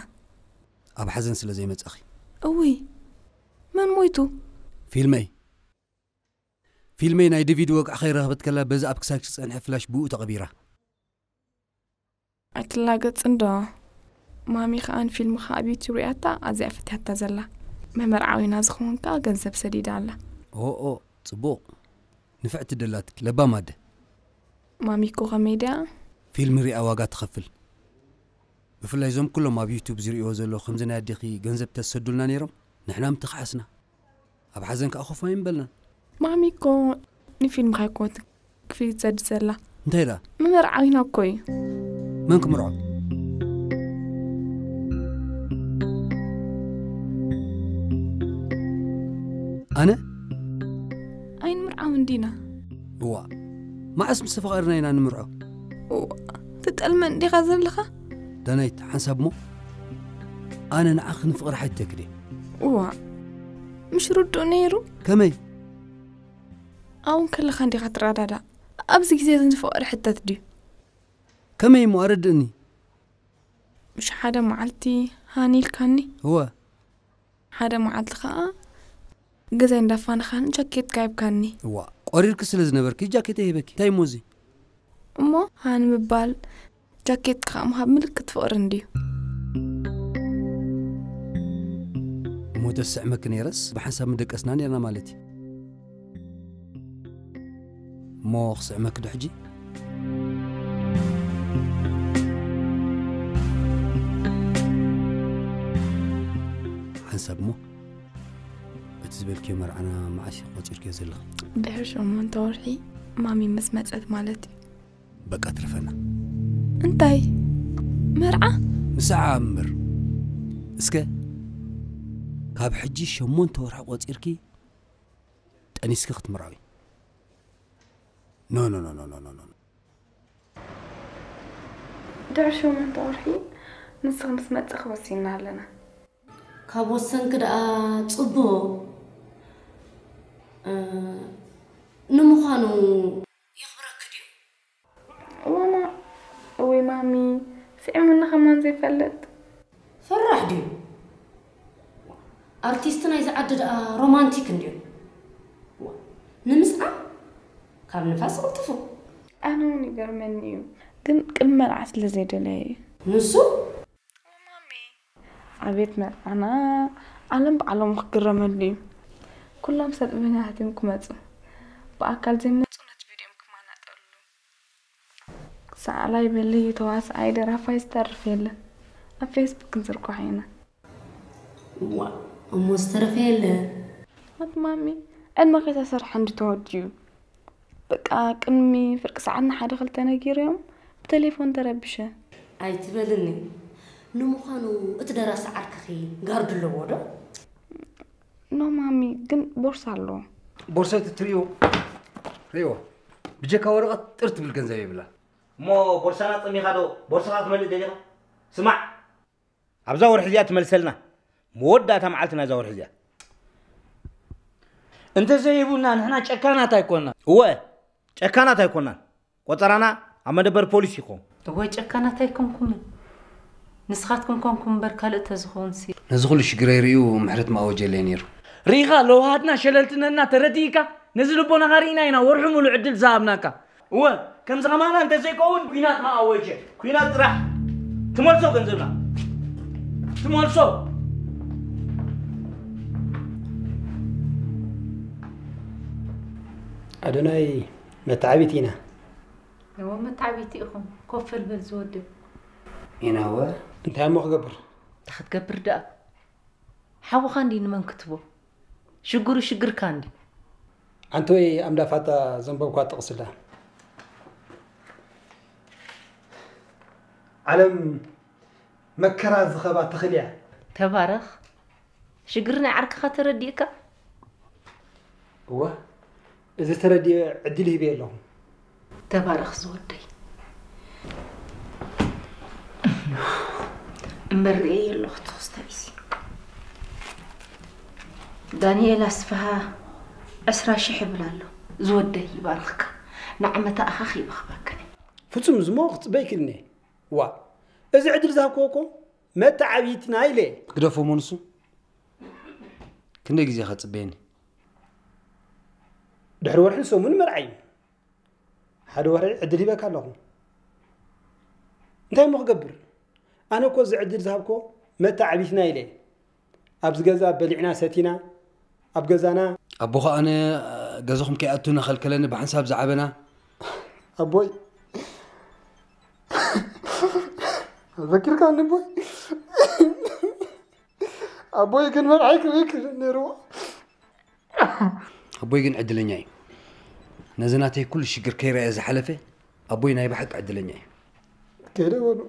ኣብ ሓዘን ስለ ዘይመጻኺ። እውይ፣ መን ሞይቱ? ፊልመይ። ፊልመይ ናይ ዲቪዲ ወግዒ ከይረኸበት ከላ በዚ ኣብ ክሳድኪ ዝጸንሐ ፍላሽ ብኡ ተቐቢራ። ኣይትላገጽ እንዶ። ማሚ ከኣ ንፊልምኻ ኣብ ዩቱብ ሪኣታ ኣዝያ ፈትያታ ዘላ። መመርዓዊና ዝኸውን ከኣ ገንዘብ ሰዲዳ ኣላ። ኦኦ፣ ጽቡቕ። ንፍዕቲ ደላትኪ፣ ለባም ኣደ። ማሚ እኮ ከመይ ድያ? ፊልም ሪኣ ዋጋ ትኸፍል። ብፍላይ እዞም ኩሎም ኣብ ዩቱብ ዝርእይዎ ዘለዉ ከምዚ ናይ ኣዴኺ ገንዘብ ተሰዱልና ነይሮም፣ ንሕና ምተኽሓስና። ኣብ ሓዘን ከኣ ኮፍ ኣይምበልናን። ማሚ እኮ ንፊልምኻ ኣይኮነትን ክፍሊት ትሰድድ ዘላ። እንታይ ደኣ? መመርዓዊና እኮ እዩ። መን ክምርዖ? ኣነ? ኣይንምርዓውን ዲና። እዋ፣ መዓስ ምስ ተፈቓርና ኢና ንምርዖ? እዋ፣ ትጠልመን ዲኻ ዘለኻ? ዳናይት፣ ሓንሳብ እሞ፣ ኣነ ንዓኺ ንፍቕሪ ሓቲተኪ ድየ? እዋ፣ ምሽ ርዱእ ነይሩ? ከመይ? ኣብኡ ከለኻ እንዲኻ ትረዳዳእ። ኣብዚ ግዜ እዚ ንፍቕሪ ሕተት ድዩ? ከመይ እሞ ኣረድእኒ? ምሽ ሓደ መዓልቲ ሃኒ ኢልካኒ? እወ። ሓደ መዓልቲ ኸኣ ገዛይ እንዳፋነኻኒ ጃኬትካ ሂብካኒ። እዋ፣ ቆሪርኪ ስለ ዝነበርኪ ጃኬተይ ሂበኪ። እንታይ እሞ እዚ? እሞ ሃኒ ምባል ጃኬትካ ምሃብ ምልክት ፍቕሪ እንድዩ። እሞ ተስዕመኪ ነይረስ ብሓንሳብ ምደቀስና ነይርና ማለት እዩ። እሞ ክስዕመኪ ዶ ሕጂ? ሓንሳብ እሞ፣ እቲ ዝበልክዮ መርዓና መዓስ ኢኺ ቆጺርክዮ ዘለኺ? ድሕሪ ሸሞንተ ወርሒ ማሚ ምስ መጸት ማለት እዩ። በቃ ትርፈና። እንታይ? መርዓ? ምስዓ እምበር። እስከ፣ ካብ ሕጂ ሸሞንተ ወርሒ ቆጺርኪ ጠኒስኪ ክትምርዓዊ። ኖ፣ ኖ፣ ኖ፣ ኖ፣ ኖ፣ ኖ፣ ኖ። ድሕሪ ሸሞንተ ወርሒ ንስኺ ምስ መጻኺ ወሲንና ኣለና። ካብ ወሰንኪ ደኣ ጽቡቕ። እ፣ ንምዃኑ የኽብረኪ ድዩ? እዋማ፣ እወይ ማሚ፣ ስዒሙኒ ከማን ዘይፈልጥ። ፈራሕ ድዩ? ኣርቲስት ናይዚ ዓዲ ደኣ ሮማንቲክ እንድዩ። ዋ፣ ንምስዓም ካብ ንፋስ ይቕልጥፉ። ኣነ እውን ይገርመኒ እዩ፣ ግን ቅድሚ መርዓ ስለ ዘይደለየ እዩ። ንሱ? እወ ማሚ። ኣቤት መርዓና፣ ዓለም ብዓለሙ ክግረመሉ እዩ። ኩሎም ሰብ እመናት እዮም ክመጹ። ብኣካል ዘይመጹ ነቲ ቪድዮም ክማናጠሉ። ሰኣላይ በሊ፣ ተዋስኣይ፣ ደራፋይ ዝተርፍ የለን። ኣብ ፌስቡክ ክንዝርግሖ ኢና። ዋ፣ እሞ ዝተረፈ የለ። ኣቲ ማሚ፣ ዕድመ ከይተሰርሐ እንዲ ተወድዩ። በቃ ቅድሚ ፍርቂ ሰዓት ንሓደ ክልተ ነጊረዮም፣ ብቴሌፎን ተረቢሸ። ኣይትበልኒ። ንምዃኑ እቲ ደራሲ ዓርክኺ ጋርድ ኣለዎ ዶ? ኖ ማሚ፣ ግን ቦርሳ ኣለዎ። ቦርሳ እቲ ትርእዮ፣ ርእዮ። ብጀካ ወረቐት ጥር ትብል ገንዘብ የብላ። እሞ ቦርሳና ጠሚኻ ዶ ቦርሳኻ ክትመልእ ደሊኻ? ስማዕ፣ ኣብዛ ወርሒ እዚኣ ትመልሰልና። መወዳእታ መዓልቲ ናይዛ ወርሒ እዚኣ። እንተዘይሂቡና ንሕና ጨካናት ኣይኮንና። እወ፣ ጨካናት ኣይኮናን። ቆጸራና ኣብ መደበር ፖሊስ ይኾን። እወ፣ ጨካናት ኣይኮንኩምን። ንስኻትኩም ኮንኩም እምበር ካልእ ተዝኾንሲ። ነዚ ኩሉ ሽግረይ ርእዩ ምሕረት ምኣወጀለይ ነይሩ። ርኢኻ፣ ለውሃትና ሸለልትነትና ተረዲእካ፣ ነዚ ልቦናኻ ርኢና ኢና ወርሑ ሙሉእ ዕድል ዝሃብናካ። እወ፣ ከምዚ ከማና እንተዘይከውን ኲናት ምኣወጀ። ኲናት ጥራሕ። ትመልሶ ገንዘብና። ትመልሶ። ኣዶናይ፣ መተዓቢት ኢና። እወ፣ መተዓቢቲ ኢኹም። ኮፍ በል በል ዝወደይ። ኢና እወ። እንታይ እሞ ክገብር? እንታይ ክትገብር ደኣ? ሓውኻ እንዲ ንመን ክትቦ? ሽግሩ ሽግርካ እንዲ። ኣንተ ወይ ኣምዳ ፋታ ዘንበብኳ ጥቕስላ። ዓለም መከራ ዝኸባ ተኽሊ እያ። ተባረኽ። ሽግር ናይ ዓርክኻ ተረዲእካ? እወ፣ እዚ ተረዲኤ ዕድል ሂበ ኣለኹ። ተባረኽ ዝወደይ። እምበር ርእየ ኣለኹ ትኽስታ ኢሲ። ዳንኤል ኣስፍሃ ዕስራ ሽሕ ይብል ኣሎ። ዝወደይ ይባርኽካ። ንዓመታ ኣኻኺ ይባኽበካ። ፍጹም ዝሞ ክጽበይ ክልኒ። ዋ፣ እዚ ዕድል ዝሃብክዎ እኮ መተዓቢትና ኢለ። ግደፎ እሞ ንሱ። ክንደይ ግዜ ከጽበየኒ? ድሕሪ ወርሕን ሰሙን መርዓ እዩ። ሓደ ወርሒ ዕድል ሂበካ ኣለኹ። እንታይ እሞ ክገብር? ኣነ እኮ እዚ ዕድል ዝሃብኮ መተዓቢትና ኢለ። ኣብዚ ገዛ በሊዕና ሰቲና፣ ኣብ ገዛና ኣቦ ኸኣ ነ-፣ ገዛኹም ከይኣቱ እናኸልከለኒ ብሓንሳብ ዝዓበና። ኣቦይ፣ ዘኪርካኒ ኣቦይ። ኣቦይ ግን መርዓይ ክርኢ ክእል ነይርዎ። ኣቦይ ግን ዕድለኛ እዩ። ነዚ ናተይ ኩሉ ሽግር ከይረኣየ ዝሓለፈ ኣቦይ ናይ ብሓቂ ዕድለኛ እዩ። ከይደ በሉ።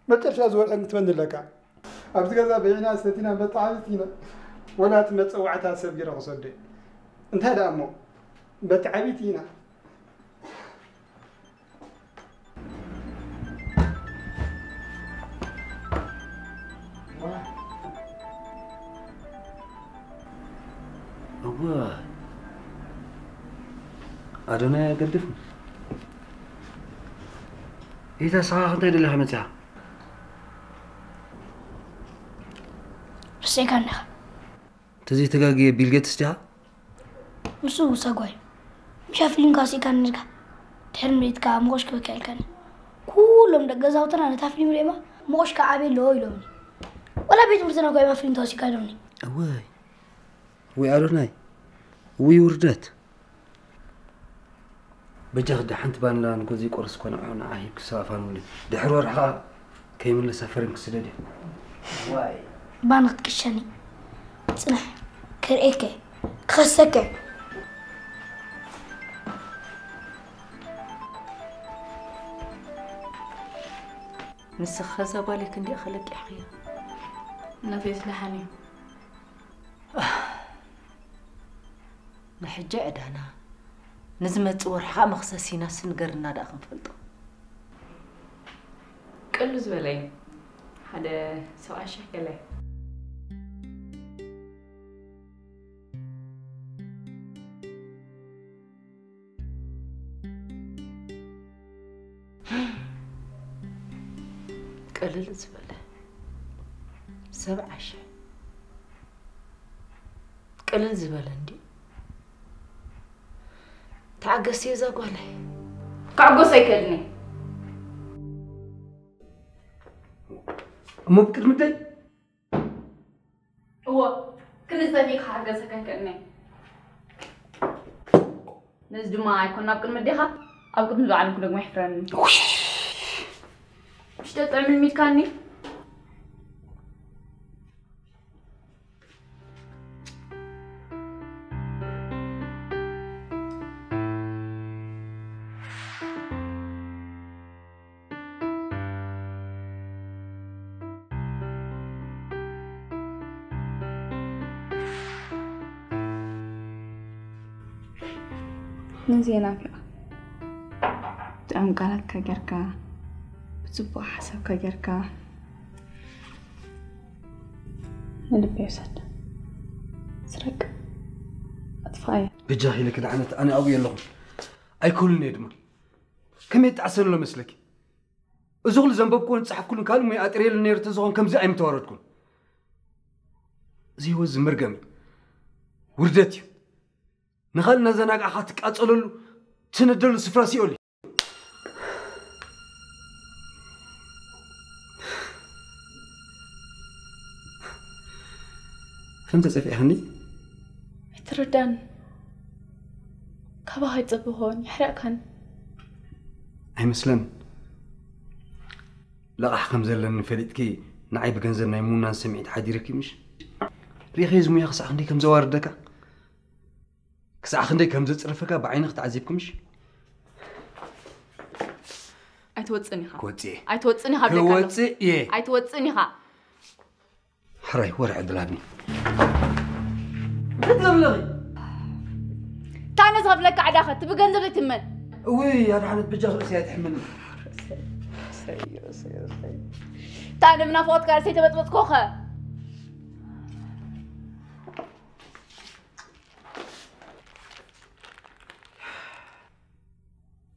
መጨረሻ ዝወርሐን ክትመን ኣለካ። ኣብዚ ገዛ በይና ሰቲና መተዓቢት ኢና። ወላ እቲ መጸዋዕታ ሰብ ገይረ ክሰዶ። እንታይ ደኣ እሞ መተዓቢት ኢና። እወ፣ ኣዶናይ ኣገድፍኒ። ኢታ፣ ንስኻ እንታይ ደሊኻ መጺኻ? ርሴካ እንዲኻ። እንተዘይተጋግየ ቢል ጌትስ ዲኻ? ንሱ ሰጓይ። ምሻ ፊልም ካሲካ ነርካ። ድሕሪ ምርኢት ከኣ ምቆሽ ክበካ ኢልካኒ። ኩሎም ደቂ ገዛውትና ነታ ፊልም ርእየማ፣ ምቆሽ ከኣ ኣበይ ኣለዎ ኢሎምኒ። ወላ ቤት ትምህርትና እኮ እየማ ፊልም ተወሲካ ኢሎምኒ። እወይ። ወይ ኣዶናይ። ወይ ውርደት። በጃኺ ዳ ሓንቲ ባንላ ንጎዘይ ቆርስ ኮነ ንዓ ሂብኪ ሰባፋን ውሊ። ድሕሪ ወርሒ ከኣ ከይምልሳ ፈሪምኪ ስደድዮ። ዋይ። ባን ክትቅሸኒ። ጽናሕ። ከርእየከ። ክኸሰከ። ንስኺ ኸዛ ጓለይ ክንደይ ኢኺ ለቂሕኽዮ? ናተይ ስለ ሓንዩ። ንሕጂ ዕዳና፣ ንዝመጽእ ወርሒ ኸኣ መኽሰሲና ስንገርና ደኣ ክንፈልጦ። ቅሉ ዝበለ እዩ። ሓደ ሰብዓ ሽሕ ገለ። ቅልል ዝበለ ሰብዓ ሽሕ። ቅልል ዝበለ እንድዩ። ተዓገሲ እዛ ጓለይ። ክዕጎስ ኣይክእልን እየ። እሞ ብቅድሚ ደይ? እወ፣ ክንዝተፊ ክሓገዘካ ኣይክእልን እየ። ነዚ ድማ ኣይኮን ኣብ ቅድሚ ኣዴኻ፣ ኣብ ቅድሚ ዝዓለም ክደግሞ ይሕፍረኒ። ውሽ! ምሽ ተጥዕምን ሚድካኒ? ነዚ እየ ናፊቐ። ብጥዑም ቃላትካ ጌርካ፣ ብጽቡቕ ሓሳብካ ጌርካ፣ ንልበይ ውሰድ። ስረቅ። ጥፋየ። በጃኺ ኢለኪ ልዓነት፣ ኣነ ኣብኡ የለኹን። ኣይክህሉን እየ ድማ። ከመይ ይጣዕሰኒ ኣሎ መስለኪ? እዚ ኩሉ ዘንበብኩዎን ዝጸሓፍኩሉን ካልእ ሞያ ኣጥርየሉ ነይሩ ተዝኾን ከምዚ ኣይምተዋረድኩን። እዚ ህይወት እዚ መርገም እዩ። ውርደት እዩ። ንኻልእ እናዘናጋዕካ ትቃጸለሉ፣ ትነደሉ ስፍራ ሲኦል እዩ። ከም ተጸፊዕኽኒ? ኣይትረዳን። ካባኻ ይጸበኾን ይሕረቕካን። ኣይመስለን። ለቓሕ ከም ዘለኒ ፈሊጥኪ ንዓይ ብገንዘብ ናይ ምውናን ስምዒት ሓዲርኪ ምሽ? ርኢኸ ዝሙያ ክሳዕ ክንደይ ከም ዘዋርደካ? ክሳዕ ክንደይ ከም ዘጽርፈካ ብዓይንኺ ተዓዚብኪ ምሽ? ኣይትወጽእን ኢኻ። ክወጽእ እየ። ኣይትወጽእን ኢኻ ብለካ ኣለኹ። ክወጽእ እየ። ኣይትወጽእን ኢኻ። ሕራይ ወረ ዕድል ሃብኒ። እንታይ ትብለኺ? ታነ ዝኸፍለካ ዕዳኸ? እቲ ብገንዘብ ዘይትመን። እውይ ኣድሓነት በጃኺ ርእሰይ ኣይትሕመኒ። ታነ ብናፍቖትካ ርእሰይ ተበጥበጥኮኸ?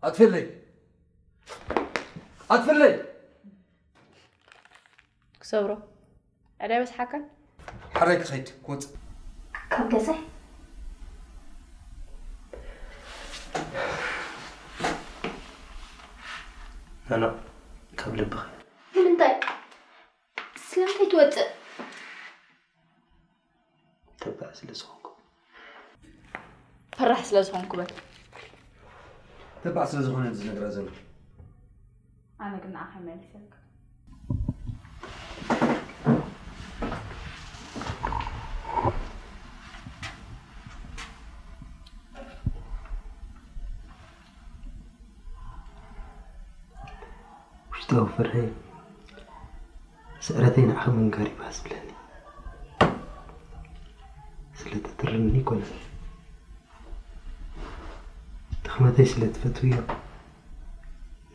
ኣጥፍለይ። ኣጥፍለይ። ክሰብሮ። ዕዳ ይበስሓካ? ሕራይ ክኸይድ፣ ክወጽእ። ካብ ገዛይ? ኖኖ፣ ካብ ልብኺ። ንምንታይ? ስለምንታይ ትወጽእ? ተባዕ ስለ ዝኾንኩ። ፈራሕ ስለ ዝኾንኩ በል። ተባዕ ስለ ዝኾነ ዝነግራ ዘሎ። ኣነ ግን ንዓኻ ይመልሰልካ። ውሽጣዊ ፍርሀይ፣ ስዕረተይ ንዓኺ ምንጋር ይባህ ዝብለኒ። ስለ ተትርድእኒ ኣይኮነን። ድኽመተይ ስለ ትፈትውዮ፣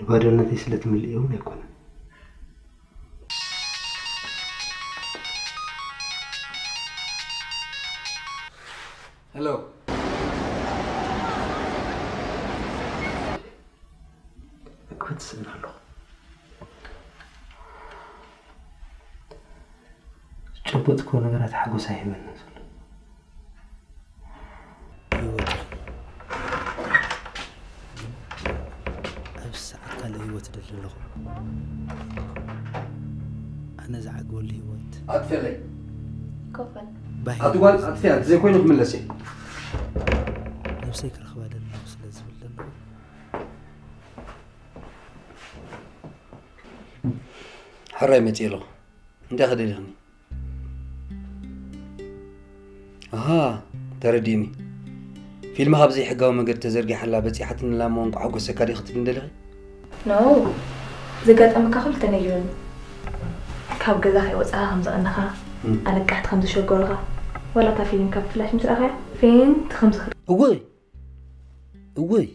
ንባዶነተይ ስለ ትምልእዮ እውን ኣይኮነን። ሄሎ። ክወጽእ ኣለኹ። ዝጨበጥኩዎ ነገራት ሓጎስ ኣይህበንን ዘሎ። ህይወት ኢኺ። ኣብዚ ሰዓት ካልእ ህይወት እደሊ ኣለኹ። ኣነ ዝዓግበሉ ህይወት። ኣጥፍለይ። ኮፈል። ባህ ኣቲ ጓል ኣጥፍያ፣ ዘይኮይኑ ክምለስ እየ። ነብሰይ ክረኽባ ደለኹ ስለ ዝብል ዘለኹ። ሕራይ መፅእ ኣለኹ። እንታይ ክደሊኽኒ? ኣሃ፣ ተረዲእኒ። ፊልም ካብ ዘይሕጋዊ መንገዲ ተዘርጊሓላ በፂሓትንላ እሞ እንቋዕ ሓጎሰካ ዲኺ ክትብልኒ ደሊኺ? ኖ፣ ዘጋጠመካ ኩሉ ተነጊሩኒ። ካብ ገዛ ከይወፃኻ ከም ዘቐነኻ፣ እም። ኣለቃሕቲ ከም ዘሸገሩኻ፣ ዋላ እታ ፊልም ካብ ፍላሽ ምስ ረኣኻያ፣ ፌንት ከም ዝኽ- እወይ! እወይ!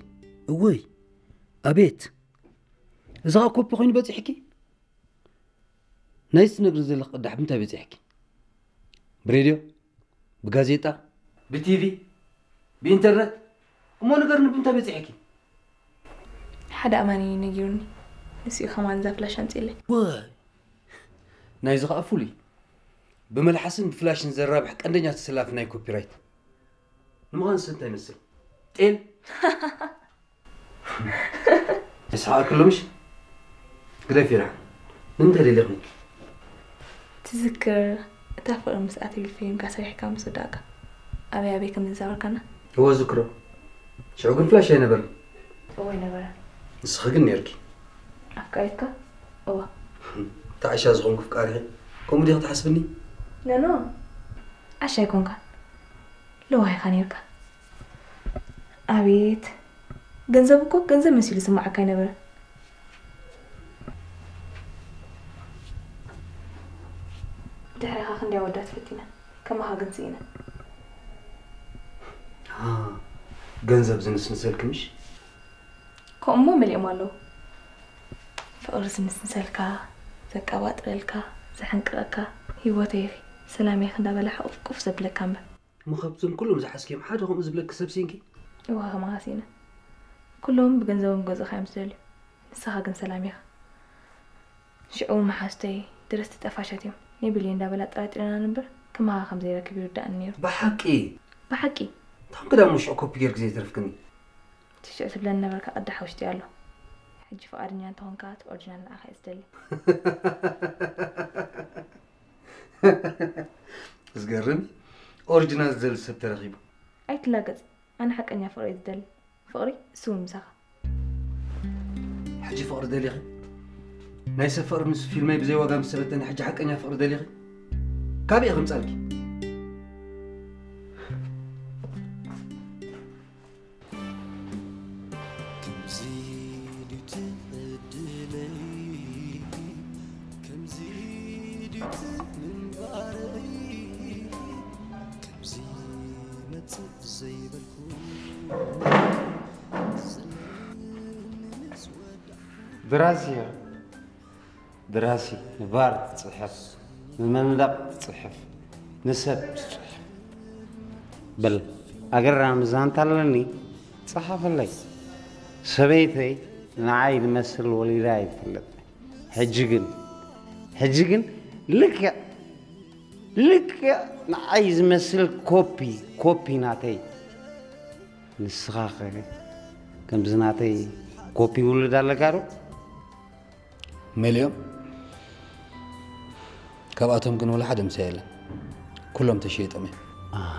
እወይ! ኣቤት! እዚ ኸዓ ኮፒ ኮይኑ በፂሕኪ? ናይዚ ትነግሪ ዘለኺ ቅዳሕ ብምንታይ በፂሕኪ? ብሬድዮ? ብጋዜጣ? ብቲቪ? ብኢንተርነት? እሞ ንገርኒ ብምንታይ በፂሕኪ? ሓደ ኣማኒ እዩ ነጊሩኒ። ንሱ እዩ ከማን እዛ ፍላሽ ኣምፂእለይ። ወይ! ናይዚ ኸዓ ፍሉይ። ብመልሓስን ብፍላሽን ዘራብሕ ቀንደኛ ተሰላፊ ናይ ኮፒራይት። ንምዃኑ ሰብ እንታይ ይመስል? ጤል? ይስሓቐኪ ኣሎ ምሽ? ግደፊ ራሕሚ። ንምንታይ ደሊኽኒ? ትዝክር እታ ፍቕሪ ምስ ኣትሪል ፊልምካ ሰሪሕካ ምስ ወዳእካ ኣበይ ኣበይ ከም ዝዛወርካና? እወ ዝክሮ። ሽዑ ግን ፍላሽ ኣይነበረን። እወ ኣይነበረን። ንስኺ ግን ነርኪ። ኣፍቃሪትካ? እወ። እታ ዓሻ ዝኾንኩ ፍቃሪኺ ከምኡ ዲኺ ትሓስብኒ? ኖ ኖ። ዓሻ ኣይኮንካን። ለዋህ ኢኻ ነርካ። ኣቤት። ገንዘብ እኮ ገንዘብ መሲሉ ዝስምዓካ ኣይነበረን። ድሕሪኻ ክንደይ ኣወዳት ፈቲነ፣ ከማኻ ግን ስኢነ። ኣሃ፣ ገንዘብ ዝንስንሰልኪ ምሽ? ከምኡሞ መሊኦም ኣለዉ። ፍቕሪ ዝንስንሰልካ፣ ዘቀባጥረልካ፣ ዘሕንቅቐካ፣ ህይወተይ ኢኺ፣ ሰላመይ ኢኺ እንዳበላ ሕቑፍ ቁፍ ዘብለካ እምበር። እሞ ካብዞም ኩሎም ዝሓዝክዮም ሓደ ከምኡ ዝብለኪ ሰብ ሲንኪ? እወ፣ ከማኻ ሲነ። ኩሎም ብገንዘቦም ክገዝኡኻ እዮም ዝደልዩ። ንስኻ ግን ሰላም ኢኻ። ሽዑ እውን መሓዙተይ ደረስቲ ጠፋሻት እዮም። ናይ ብልየ እንዳበላ ኣጠራጢረናኒ እምበር፣ ከማኻ ከም ዘይረክብ ይርድኣኒ ነይሩ። ብሓቂ? ብሓቂ። እንታይ ኮንኪ ደኣ እሞ ሽዑ ኮፒ ጌርኪ ዘይተረፍክኒ? እቲ ሽዑ ትብለኒ ነበርካ ቅዳሕ ውሽጢ ኣሎ። ሕጂ ፍቓደኛ እንተኾንካ እቲ ኦሪጂናል ንዓኻ እየ ዝደሊ። ዝገርም እዩ። ኦሪጂናል ዝደሊ ሰብ ተረኺቡ። ኣይትላገጽ። ኣነ ሓቀኛ ፍቕሪ እየ ዝደሊ። ፍቕሪ እሱ እውን ምሳኻ። ሕጂ ፍቕሪ ደሊኺ? ናይ ሰብ ፍቕሪ ምስ ፊልመይ ብዘይ ዋጋ ምስ ሰበተኒ ሕጂ ሓቀኛ ፍቕሪ ደሊኺ? ካበይ እየ ከምጻልኪ? ከምዚ ድዩ ትዕድለይ፣ ከምዚ ድዩ ምንባረይ፣ ከምዚ መጽእ ዘይበልኩ። ደራሲ እያ። ደራሲ ንባር ትጽሕፍ፣ ንመንደቕ ትጽሕፍ፣ ንሰብ ትጽሕፍ። በል፣ ኣገራሚ ዛንታ ኣለኒ፣ ጸሓፈለይ። ሰበይተይ ንዓይ ዝመስል ወሊዳ ኣይትፈልጥ። ሕጂ ግን፣ ሕጂ ግን ልክዕ፣ ልክዕ ንዓይ ዝመስል ኮፒ፣ ኮፒ ናተይ። ንስኻ ኸ ከምዚ ናተይ ኮፒ ውሉድ ኣለካ ዶ? መሊኦም። ካብኣቶም ግን ወላ ሓደ ምሳይ የለን። ኩሎም ተሸይጦም እዮም። ኣሃ።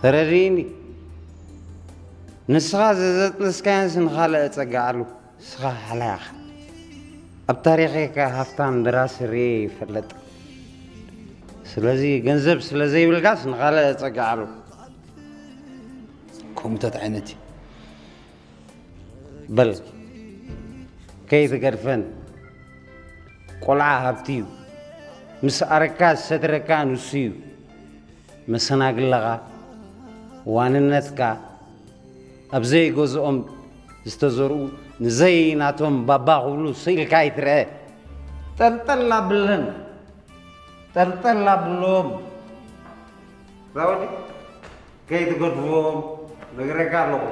ተረዲእኒ። ንስኻ ዘዘጥነስካዮንስ ንኻልእ ጸግዓሉ። ንስኻ ሓላይ ኢኻ። ኣብ ታሪኸይ ከ ሃፍታም ደራሲ ርእየ ይፈልጥ። ስለዚ ገንዘብ ስለ ዘይብልካስ ንኻልእ ጸግዓሉ። ከምኡታት ዓይነት እዩ። በል፣ ከይትገድፈን። ቆልዓ ሃብቲ እዩ። ምስ ኣረካ ዝሰትረካ ንሱ እዩ። መሰናግለኻ፣ ዋንነትካ፣ ኣብ ዘይገዝኦም ዝተዘርኡ ንዘይ ናቶም ባባ ክብሉ ስኢልካ ኣይትርአ። ጠልጠል ኣብለን፣ ጠልጠል ኣብሎም። ዛወዲ፣ ከይትገድፍዎም ነግረካ ኣለኹ።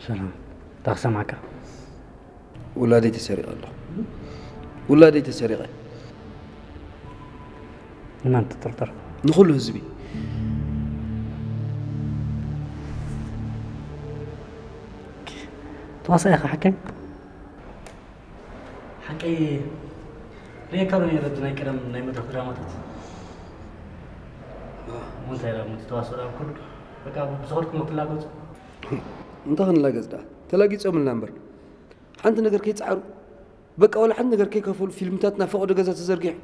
ሰላም፣ እንታይ ክሰምዓካ? ውላደይ ተሰሪቐ ኣለኹ። ውላደይ ተሰሪቐ። ንመን ትጥርጥር? ንኹሉ ህዝቢ። ተዋሳኢ ኢኻ ሓቀይ? ሓቀይ ርእየካ ዶ ነይረ፣ እቲ ናይ ቀደም ናይ መድረኽ ድራማታት? እሞ እንታይ ኢሎም እቲ ተዋስኦ ደኣ ኩሉ? በቃ ብዝኸድኩሞ ትላገጹ? እንታይ ክንላገጽ ደኣ? ተላጊጾምልና እምበር። ሓንቲ ነገር ከይጸዓሩ፣ በቃ ዋላ ሓንቲ ነገር ከይከፈሉ ፊልምታትና ፈቐዶ ገዛ ተዘርጊሑ።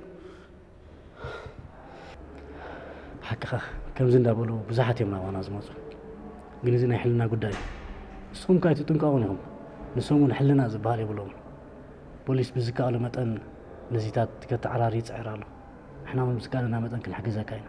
ሓቅኻ፣ ከምዚ እንዳበሉ ብዙሓት እዮም ናባና ዝመጹ። ግን እዚ ናይ ሕልና ጉዳይ እዩ። ንስኹም ከኣ ኣይትጥንቀቑን ኢኹም። ንሶም እውን ሕልና ዝበሃል የብሎምን። ፖሊስ ብዝከኣሎ መጠን ነዚታት ከተዓራሪ ይጽዕር ኣሎ። ንሕና እውን ብዝከኣለና መጠን ክንሕግዘካ ኢና።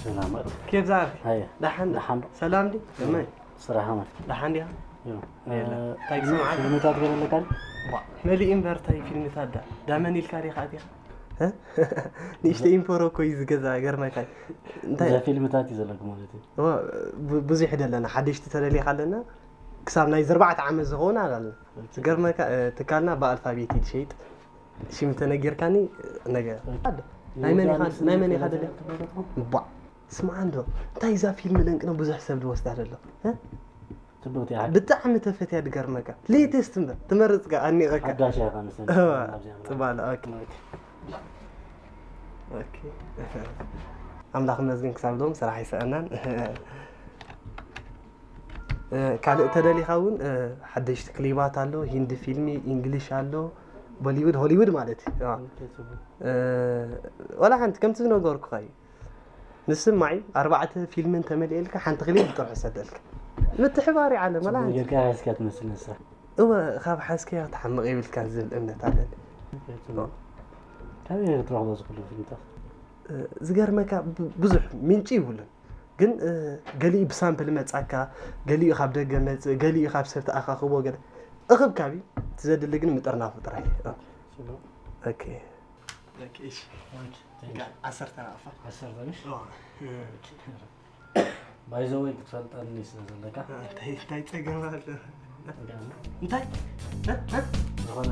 ሰላማት። ኬፍ ዝዓርኪ? ሃየ። ደሓን ዶ? ደሓን ዶ? ሰላም ድዩ? ከመይ? ስራሕ ከመይ? ደሓን ዲኻ? ዮ። የለ። እ፣ እንታይ ፊልም-፣ ትሰምዓካ? ፊልምታት ገለ ኣለካ ድዩ? ባ፣ መሊኡ እምበር እንታይ ፊልምታት ዳ-፣ ዳመን ኢልካ ዲኻ ኣቲኻ? እ? ንእሽተይ ኢምፖሮ እኮ እዩ ዝገዛ፣ ገርመካ። እንታይ? እዛ ፊልምታት እዩ ዘለኩ ማለት እዩ። እወ፣ ቡ-፣ ብዙሕ ደለና፣ ሓደሽቲ ተደሊኻ ኣለና። ክሳብ ናይ ዘርባዕተ ዓመት ዝኸውን ኣለና። ኦኬ። ዝገርመካ፣ እ፣ ትካልና ብኣልፋቤት እዩ ዝሸይጥ። ሽም እንተነጊርካኒ፣ ነገ-፣ ናይ መን ኢኻ፣ ናይ መን ኢኻ ደለ? ባ፣ ስምዓ እንዶ፣ እንታይ እዛ ፊልም ደንቅነ ብዙሕ ሰብ ዝወስዳ ዘሎ? እ? ጽብቕቲ እያ። ብጣዕሚ ተፈትያ ድገርመካ። ሌተስት እምበር ትመርጽካ ኣኒቐካ። ሓዳሽ እያ ኸኣ ንሰን እዋ፣ ኣብዚኣ ምናምን። ጽባለ፣ ኦኬ። ኦኬ። ኦኬ። ኣምላኽ ይመስገን ክሳብ ሎም ስራሕ ይሰኣናን። እ፣ ካልእ ተደሊኻ እውን፣ እ፣ ሓደሽቲ ክሊባት ኣሎ፣ ሂንዲ ፊልሚ፣ ኢንግሊሽ ኣሎ፣ ቦሊውድ፣ ሆሊውድ ማለት እዩ። እዋ። ኦኬ፣ ጽቡቕ። እ፣ ዋላ ሓንቲ ከምቲ ዝነገርኩኻ እዩ። ንስማዒ ኣርባዕተ ፊልም እንተመሊኤልካ ሓንቲ ክሊፕ ጥራሕ ሰደልካ። ምትሕባር እዩ ዓለም፣ ወላ ጽቡቕ ሓንቲ። ጌርካ ሓዝካ ትመስል ንሳ። እወ፣ ካብ ሓዝካዮ ክትሓምቕ የብልካን ዝብል እምነት ኣለኒ። ጽቡቕ። ካበይ ክትረኽቦ ዝኽእሉ ፊልምታት? እ፣ ዝገርመካ ብ-፣ ብዙሕ ምንጪ ይብሉን። ግን፣ እ፣ ገሊኡ ብሳምፕል መጻካ፣ ገሊኡ ካብ ደገ መጽእ፣ ገሊኡ ካብ ሰብ ተኣኻኽቦ፣ ገለ እኽብካብ እዩ። እቲ ዘድሊ ግን ምጥርናፉ ጥራይ እዩ። ጽቡቕ። ኦኬ። ኦኬ፣ እሺ። ኦኬ፣ thank you። ዓሰርተ ናቕፋ። ዓሰርተ ምሽ? ኦ። ባይ ዘ ወይ ክትፈልጠኒ ስለ ዘለካ። እንታይ፣ እንታይ ጸገም ኣሎ? ጸገም። እንታይ? እ? እ? ዝኾነ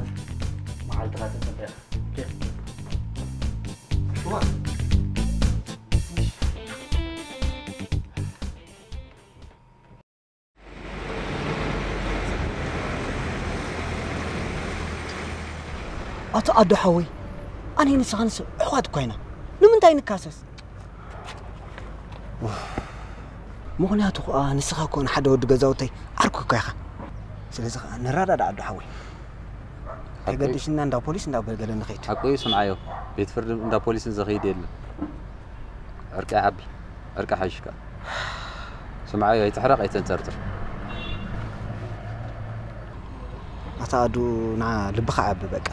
መዓልትኻ ተጸበያ። ኦኬ። እዋ። ኣቶ ኣዶ ሓወይ፣ ኣነ ንስኻንስ ኣሕዋት እኮ ኢና። ንምንታይ ንካሰስ? ምኽንያቱ ኸኣ ንስኻ እኮ ንሓደ ወዲ ገዛውተይ ዓርኩ እኮ ኢኻ። ስለዚ ኸኣ ንረዳዳእ ኣዶ ሓወይ። ሓቂ ተገዲሽና እንዳ ፖሊስ እንዳ ገለ ንኸይድ። ሓቁ እዩ፣ ስምዓዮ። ቤት ፍርዲ እንዳ ፖሊስን ዘኸይድ የለን። ዕርቂ ይዓቢ፣ ዕርቂ ሓይሽካ። ስምዓዮ፣ ኣይትሕረቕ፣ ኣይተንጠርጥር። ኣታ ኣዱ፣ ና ልብኻ ዓቢ በቃ።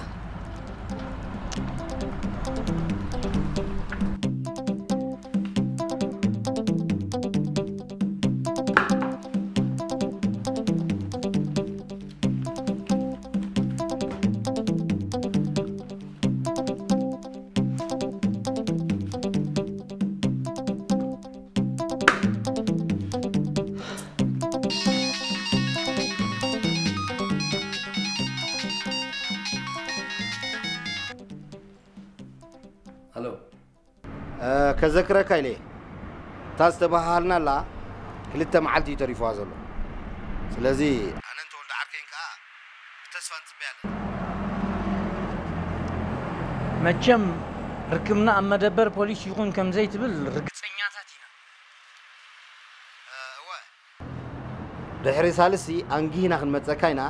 ኣሎ። እ፣ ከዘክረካ ኢለ እታ ዝተበሃሃልናላ ክልተ መዓልቲ እዩ ተሪፍዋ ዘሎ። ስለዚ ኣነን ተወልደ ዓርከይን ከኣ ብተስፋ ንጽበያ ኣለና። መቸም ርክብና ኣብ መደበር ፖሊስ ይኹን ከም ዘይትብል ርግጸኛታት ኢና። እ፣ እወ። ድሕሪ ሳልስቲ ኣንጊህና ክንመጸካ ኢና።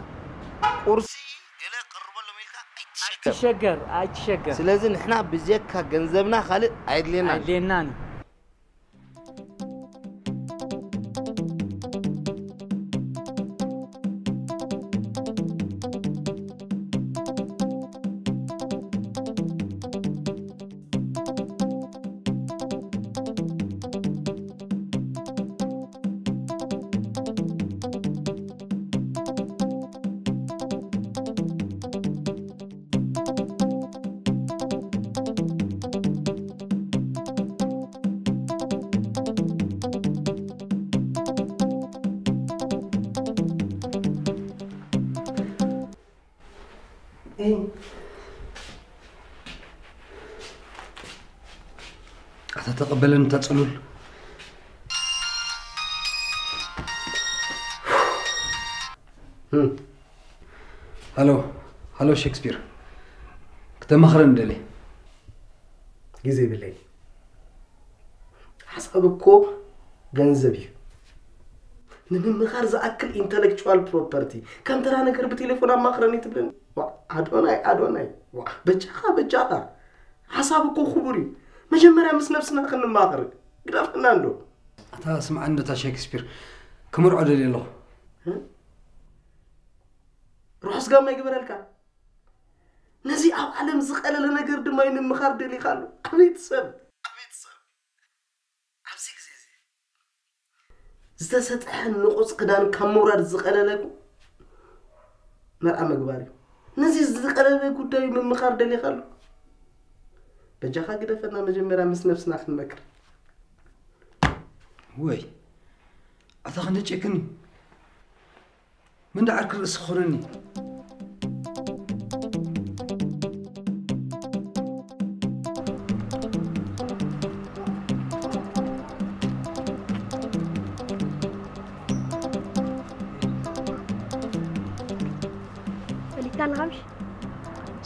ቁርሲ ገለ ቅርበሎም ኢልካ ኣይትሸገር። ኣይትሸገር፣ ኣይትሸገር። ስለዚ ንሕና ብጀካ ገንዘብና ካልእ ኣየድልየናን። ኣየድልየናን። ኣታ ተቐበለኒ፣ እታ ጽሉል። እም። ሃሎ፣ ሃሎ ሼክስፒር። ክተማኽረኒ ደልየ። ግዜ የብለይ። ሓሳብ እኮ ገንዘብ እዩ። ንምምኻር ዝኣክል ኢንተሌክቹዋል ፕሮፐርቲ ከም ተራ ነገር ብቴሌፎን ኣማኽረኒ ትብለኒ? ዋ፣ ኣዶናይ፣ ኣዶናይ። ዋ፣ በጃኻ፣ በጃኻ። ሓሳብ እኮ ክቡር እዩ። መጀመርያ ምስ ነብስና ክንማኽር ግደፈና እንዶ። ኣታ ስምዓኒ፣ ነታ ሼክስፒር ክምርዖ ደልየ ኣለኹ። እ? ርሑስ ጋማ ይግበረልካ። ነዚ ኣብ ዓለም ዝቐለለ ነገር ድማ እዩ ምምኻር ደሊኻ ኣሎ። ኣቤት ሰብ፣ ኣቤት ሰብ። ኣብዚ ግዜ እዚ ዝተሰጥሐ ንቑጽ ክዳን ካብ ምውራድ ዝቐለለ እኮ መርዓ ምግባር እዩ። ነዚ ዝቐለለ ጉዳይ ምምኻር ደሊኻ ኣሎ። በጃኻ ግደፈና፣ መጀመርያ ምስ ነብስና ክንመክር። ወይ፣ ኣታ ክንደይ ጨክን እዩ። ምን ደዓርክ ርእሲ ክኾነኒ?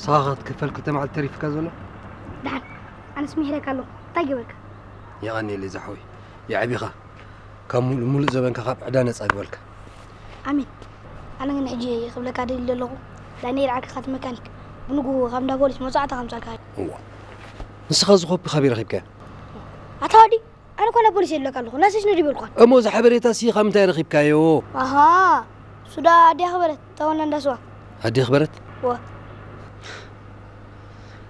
ዋጋ ክትክፈል ክልተ መዓልቲ ተሪፍካ ዘሎ? ደሓን፣ ኣነስ ምሒረካ ኣለኹ። እንታይ ገበርካ? የቐንየለይ ዝሓወይ፣ የዕቢኻ። ካብ ሙሉእ ሙሉእ ዘበንካ ካብ ዕዳ ነጻ ግበልካ። ኣሜን። ኣነ ግን ሕጂ ክብለካ ደልየ ዘለኹ፣ ዳንኤል ዓርክኻ እቲ መካኒክ ብንግሁ ካብ እንዳ ፖሊስ መውጻዕታ ከምጻልካ። እዋ፣ ንስኻ እዚ ኮፒ ካበይ ረኺብካዮ? ኣታ ወዲ፣ ኣነ እኮ ናብ ፖሊስ የለካ ኣለኹ፣ ናሰሽ ንድበልኳን። እሞ እዚ ሓበሬታ ሲ ካብ ምንታይ ረኺብካዮ? ኣሃ፣ ሱዳ ኣዲ ኣኽበረት፣ ታወና እንዳ ስዋ። ኣዲ ኣኽበረት? ዋ።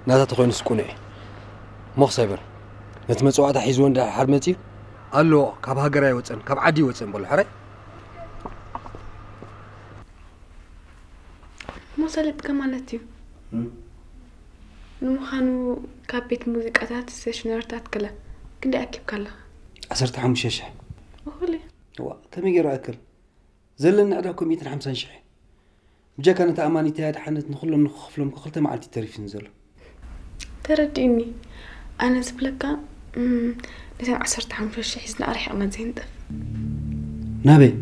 ናታ ተኾይኑስ ቅኑዕ እዩ። እሞ ክሳይ በል፣ ነቲ መጽዋዕታ ሒዝዎ እንድሕር መጺኡ? ኣሎ፣ ካብ ሃገር ኣይወጸን፣ ካብ ዓዲ ኣይወጸን በሎ፣ ሕራይ? እሞ ሰሊጥካ ማለት እዩ። እም። ንምዃኑ ካብ ቤት ሙዚቃታት፣ ስቴሽነርታት ክለ ክንደይ ኣኪብካ ኣለኻ? ዓሰርተ ሓሙሽተ ሽሕ። እኹል እዩ። እዋ፣ ከመይ ገይሩ ኣክል? ዘለኒ ዕዳ እኮ ሚእትን ሓምሳን ሽሕ እዩ። ብጀካ ነታ ኣማኒተይ ኣድሓነት ንኹሎም ንኽኸፍሎም እኮ ክልተ መዓልቲ ተሪፍኒ ዘሎ። ተረዲእኒ። ኣነ ዝብለካ፣ እም፣ ነተን ዓሰርተ ሓሙሽተ ሽሕ ሒዝና ኣርሒቕና ዘይንጠፍ። ናበይ?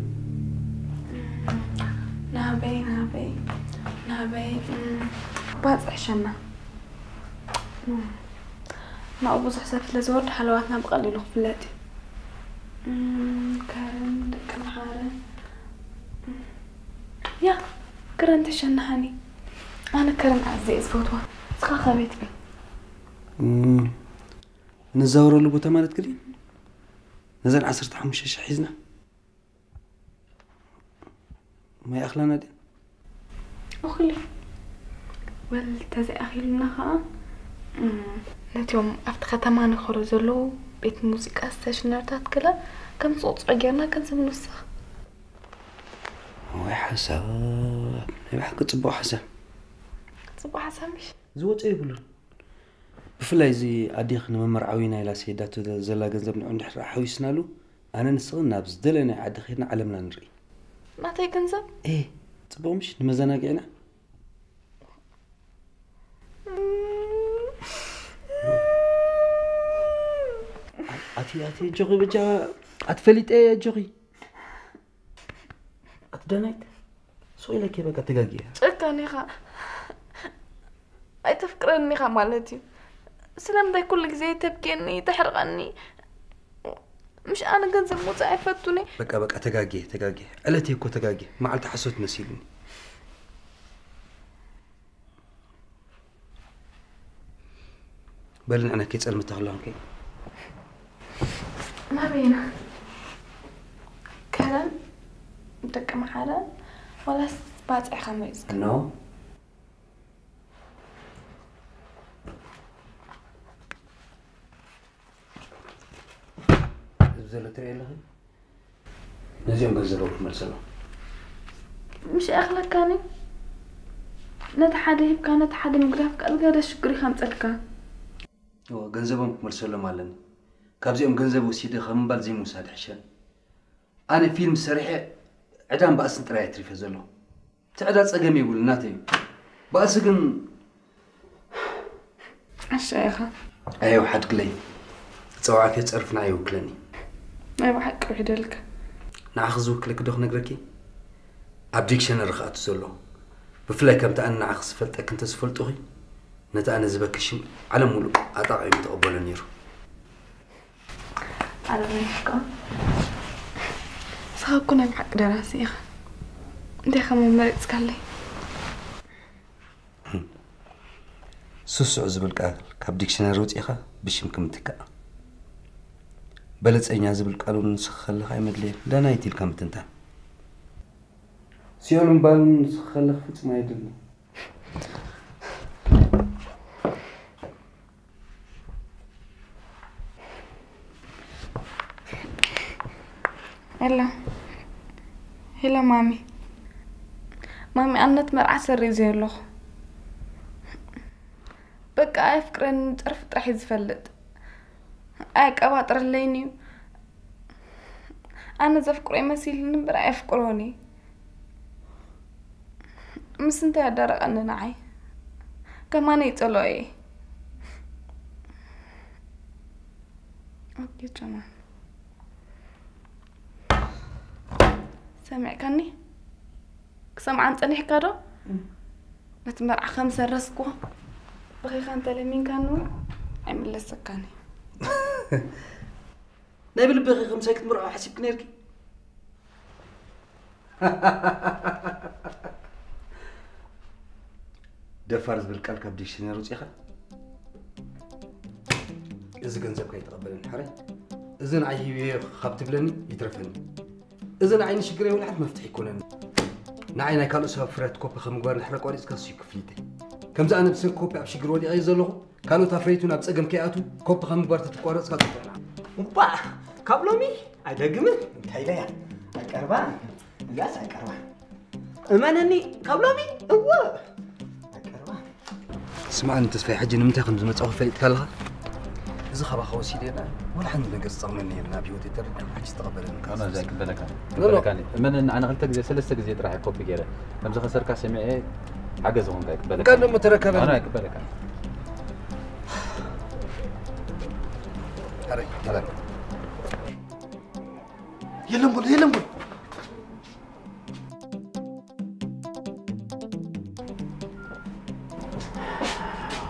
ናበይ፣ ናበይ፣ ናበይ፣ እም፣ ባጽዕ ሸና። እም፣ ናብኡ ብዙሕ ሰብ ስለ ዝወርድ ሃለዋትና ብቐሊሉ ክፍለጥ እዩ። እም፣ ከረን፣ ደቂ መሓረ። እም፣ ያ፣ ከረን ትሸና ሃኒ። ኣነ ከረን ኣዝየ እየ ዝፈትዋ። ንስኻ ከመይ ትብል? እም፣ ንዛወረሉ ቦታ ማለት ግን ነዘን ዓሰርተ ሓሙሽተ ሽሕ ሒዝና ማይ ኣኽላና ድን? እኹል እዩ። ወል ተዘይኣኺሉና ኸዓ፣ እም፣ ነቲኦም ኣብቲ ከተማ ንኸሩ ዘለዉ ቤት ሙዚቃ፣ ስቴሽነርታት ክለ ከም ጽቕጽዖ ጌርና ገንዘብ ንውስኽ። ወይ ሓሳብ፣ ናይ ብሓቂ ጽቡቕ ሓሳብ። ጽቡቕ ሓሳብ ምሽ? ዝወጾ የብሉን። ብፍላይ እዚ ኣዴኺ ንመመርዓዊና ኢላ ሰይዳቶ ዘላ ገንዘብ ንዑ እንድሕር ሓዊስናሉ፣ ኣነ ንስኽን ናብ ዝደለናዮ ዓዲ ኸይድና ዓለምና ንርኢ። ናተይ ገንዘብ? ኤ፣ ጽቡቕ ምሽ? ንመዘናግዒና? ኣቲ፣ ኣቲ፣ ኣጆኺ በጃ፣ ኣትፈሊጠ፣ ኣጆኺ። ኣቲ ዳናይት፣ ሱቕ ኢለኪ በቃ ተጋግየ። ጨካን ኢኻ። ኣይተፍቅረኒ ኢኻ ማለት እዩ። ስለምንታይ ኩሉ ግዜ ተብክየኒ፣ ተሕርቐኒ? ምሽ ኣነ ገንዘብ ምውጻእ ኣይፈቱን እየ። በቃ፣ በቃ፣ ተጋግየ፣ ተጋግየ። ዕለተይ እኮ ተጋግየ። መዓልቲ ሓሶት መሲሉኒ። በሊ ንዕና ከይጸልምታ ከለኹም ከይ ናበይ ኢና? ከረን ደቂ መሓረ ዋላስ ባጽዕኻ መሪጽካ? ኖ። እዚ ዘሎ ትሪኦ ኣለኺ? ነዚኦም ገንዘቦም ክመልሰሎም። ምሽ ኣኽለካኒ? ነቲ ሓደ ሂብካ ነቲ ሓደ ምግዳፍካ ዝገደ ሽግር እዩ ከምጸልካ። እወ፣ ገንዘቦም ክመልሰሎም ኣለኒ። ካብዚኦም ገንዘብ ወሲደ ካብ ምባል ዘይምውሳድ ይሕሸኒ። ኣነ ፊልም ሰሪሐ ዕዳን ባእስን ጥራይ እየ ትሪፈ ዘለኹ። እቲ ዕዳ ጸገም የብሉን፣ ናተይ እዩ። ባእሲ ግን ዓሻ ኢኻ። ኣየውሓድክለይ። ዝጸዋዕክዮ ጸርፊ ንዓይ ይውክለኒ። ናይ ብሓቂ ውሒደልካ። ንዓኺ ዝውክለኪ ዶ ክነግረኪ? ኣብ ዲክሸነሪ ክኣቱ ዘሎ። ብፍላይ ከምቲ ኣነ ንዓኺ ዝፈልጠኪ እንተዝፈልጡኺ፣ ነቲ ኣነ ዝበኪ ሽም ዓለም ሙሉእ ኣጣቒዑ ምተቐበሎ ነይሩ። ኣረመኔ እኮ። ንስኻ እኮ ናይ ብሓቂ ደራሲ ኢኻ። እንታይ ከ መመሪጽካለይ? ስሱዕ ዝብል ቃል ካብ ዲክሽነሪ ኣውጺእኻ ብሽምኪ ምትካእ። በለጸኛ ዝብል ቃል እውን ንስኺ ከለኻ ኣይመድለየን። ዳናይት ኢልካ ምትንታን። ሲኦል ምባል እውን ንስኺ ከለኺ ፍጹም ኣየድልን። ሄሎ። ሄሎ ማሚ። ማሚ፣ ኣነት መርዓ ሰሪዘዮ ኣለኹ። በቃ ኣየፍቅረኒ፣ ጸርፊ ጥራሕ እዩ ዝፈልጥ። ኣየቀባጥረለይን እዩ። ኣነ ዘፍቅሮ ይመሲልኒ እምበር ኣየፍቅሮን እዩ። ምስ እንታይ ኣዳረቐኒ ንዓይ? ከማነ ይጸልኦ እየ። ኦኬ፣ ጀማል። ሰሚዕካኒ? ክሰምዓን ጸኒሕካ ዶ? እም። ነቲ መርዓ ከም ሰረዝኩዎ ብኺኻ እንተለሚንካኒ እውን ኣይምለሰካን እየ። ናይ ብልብኺ ከም ሳይ ክትምርዖ ሓሲብኪ ነርኪ? ደፋር ዝብል ቃል ካብ ዲክሽነሪ ውፂኻ? እዚ ገንዘብ ከይተቐበለኒ ሓራይ፣ እዚ ንዓይ ሂብዮ ካብ ትብለኒ ይትረፈኒ። እዚ ንዓይ ንሽግረይ ወላ ሓንቲ መፍትሒ ይኮነኒ። ንዓይ ናይ ካልኦት ሰባት ፍርያት ኮፒ ከም ምግባር ድሕሪ ኣቋሪፅካ እሱ እዩ ክፍሊተይ። ከምዚ ኣነ ብሰንኪ ኮፒ ኣብ ሽግር ወዲቐ እየ ዘለኹ። ካልኦት ኣፍረይቱ ናብ ፀገም ከይኣቱ ኮፒ ከም ምግባር ተትቋረፅካ ፅቡቕ። እባ ካብ ሎሚ ኣይደግምን። እንታይ ኢለያ? ኣይቀርባ። እዛስ ኣይቀርባ። እመነኒ፣ ካብ ሎሚ እወ። ኣይቀርባ። ስማዕኒ ተስፋይ፣ ሕጂ ንምንታይ ከም ዝመጻኹ ፈሊጥካ ኣለኻ? እዚ ካባኻ ወሲደ የለ፣ ወላ ሓንቲ ነገር ዝጠቕመኒ የብልን ኣብ ህይወተይ፣ ተረዲእካ ሕጂ ዝተቐበለኒ። ኣነ እዚ ኣይቅበለካን። ኖ፣ ኖ። ኣይቅበለካን። እመነኒ፣ ኣነ ክልተ ግዜ፣ ሰለስተ ግዜ ጥራሕ ኮፒ ገይረ። ከም ዝኸሰርካ ሰሚዐ፣ ሓገዝ ዝኾንካ ኣይቅበለካን። እንካ ደሞ ተረከበኒ። ኣነ ኣይቅበለካን። ኣረ፣ ተረከብ። የለን በሎ፣ የለን በሎ።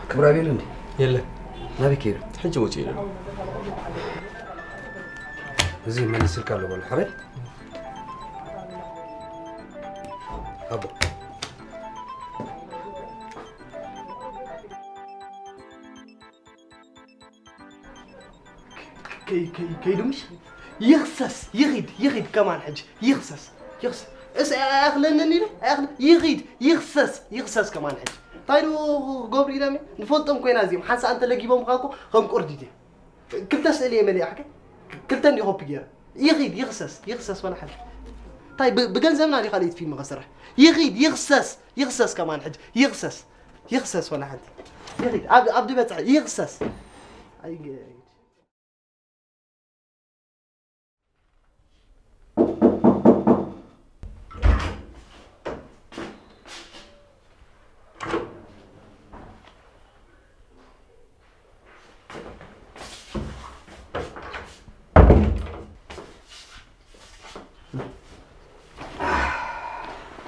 ክብራቤል እንዴ? የለን። ናበይ ከይዱ? ሕጂ ወፂኡ የለን። እዚ መልስልካ ኣሎ በሎ፣ ሓበይ? ኣቦ። ከይ-፣ ከይ-፣ ከይዱ ምሽ? ይኽሰስ፣ ይኺድ፣ ይኺድ ከማን ሕጂ። ይኽሰስ፣ ይኽሰስ። እስ ኣያኽለንን ኢሉ፣ ኣያኽለ-፣ ይኺድ፣ ይኽሰስ፣ ይኽሰስ ከማን ሕጂ። እንታይ ዶ ክገብሩ ኢሎም እዮም? ንፈልጦም ኮይና እዚኦም። ሓንሳእ እንተ ለጊቦምኻ እኮ ከም ቁርዲድ እዮም። ክልተ ስእሊ እየ መሊኣ፣ ሓቀይ? ክልተ እንዲኹ ኮፒ ገይረ። ይኺድ፣ ይኽሰስ፣ ይኽሰስ ወላ ሓንቲ። እንታይ ብ-፣ ብገንዘብና ድዩ ካልኣይቲ ፊልም ከስርሕ? ይኺድ፣ ይኽሰስ፣ ይኽሰስ ከማን ሕጂ። ይኽሰስ፣ ይኽሰስ ወላ ሓንቲ። ይኺድ፣ ኣብ፣ ኣብ ዝበጽሐ ይኽሰስ። ኣይ፣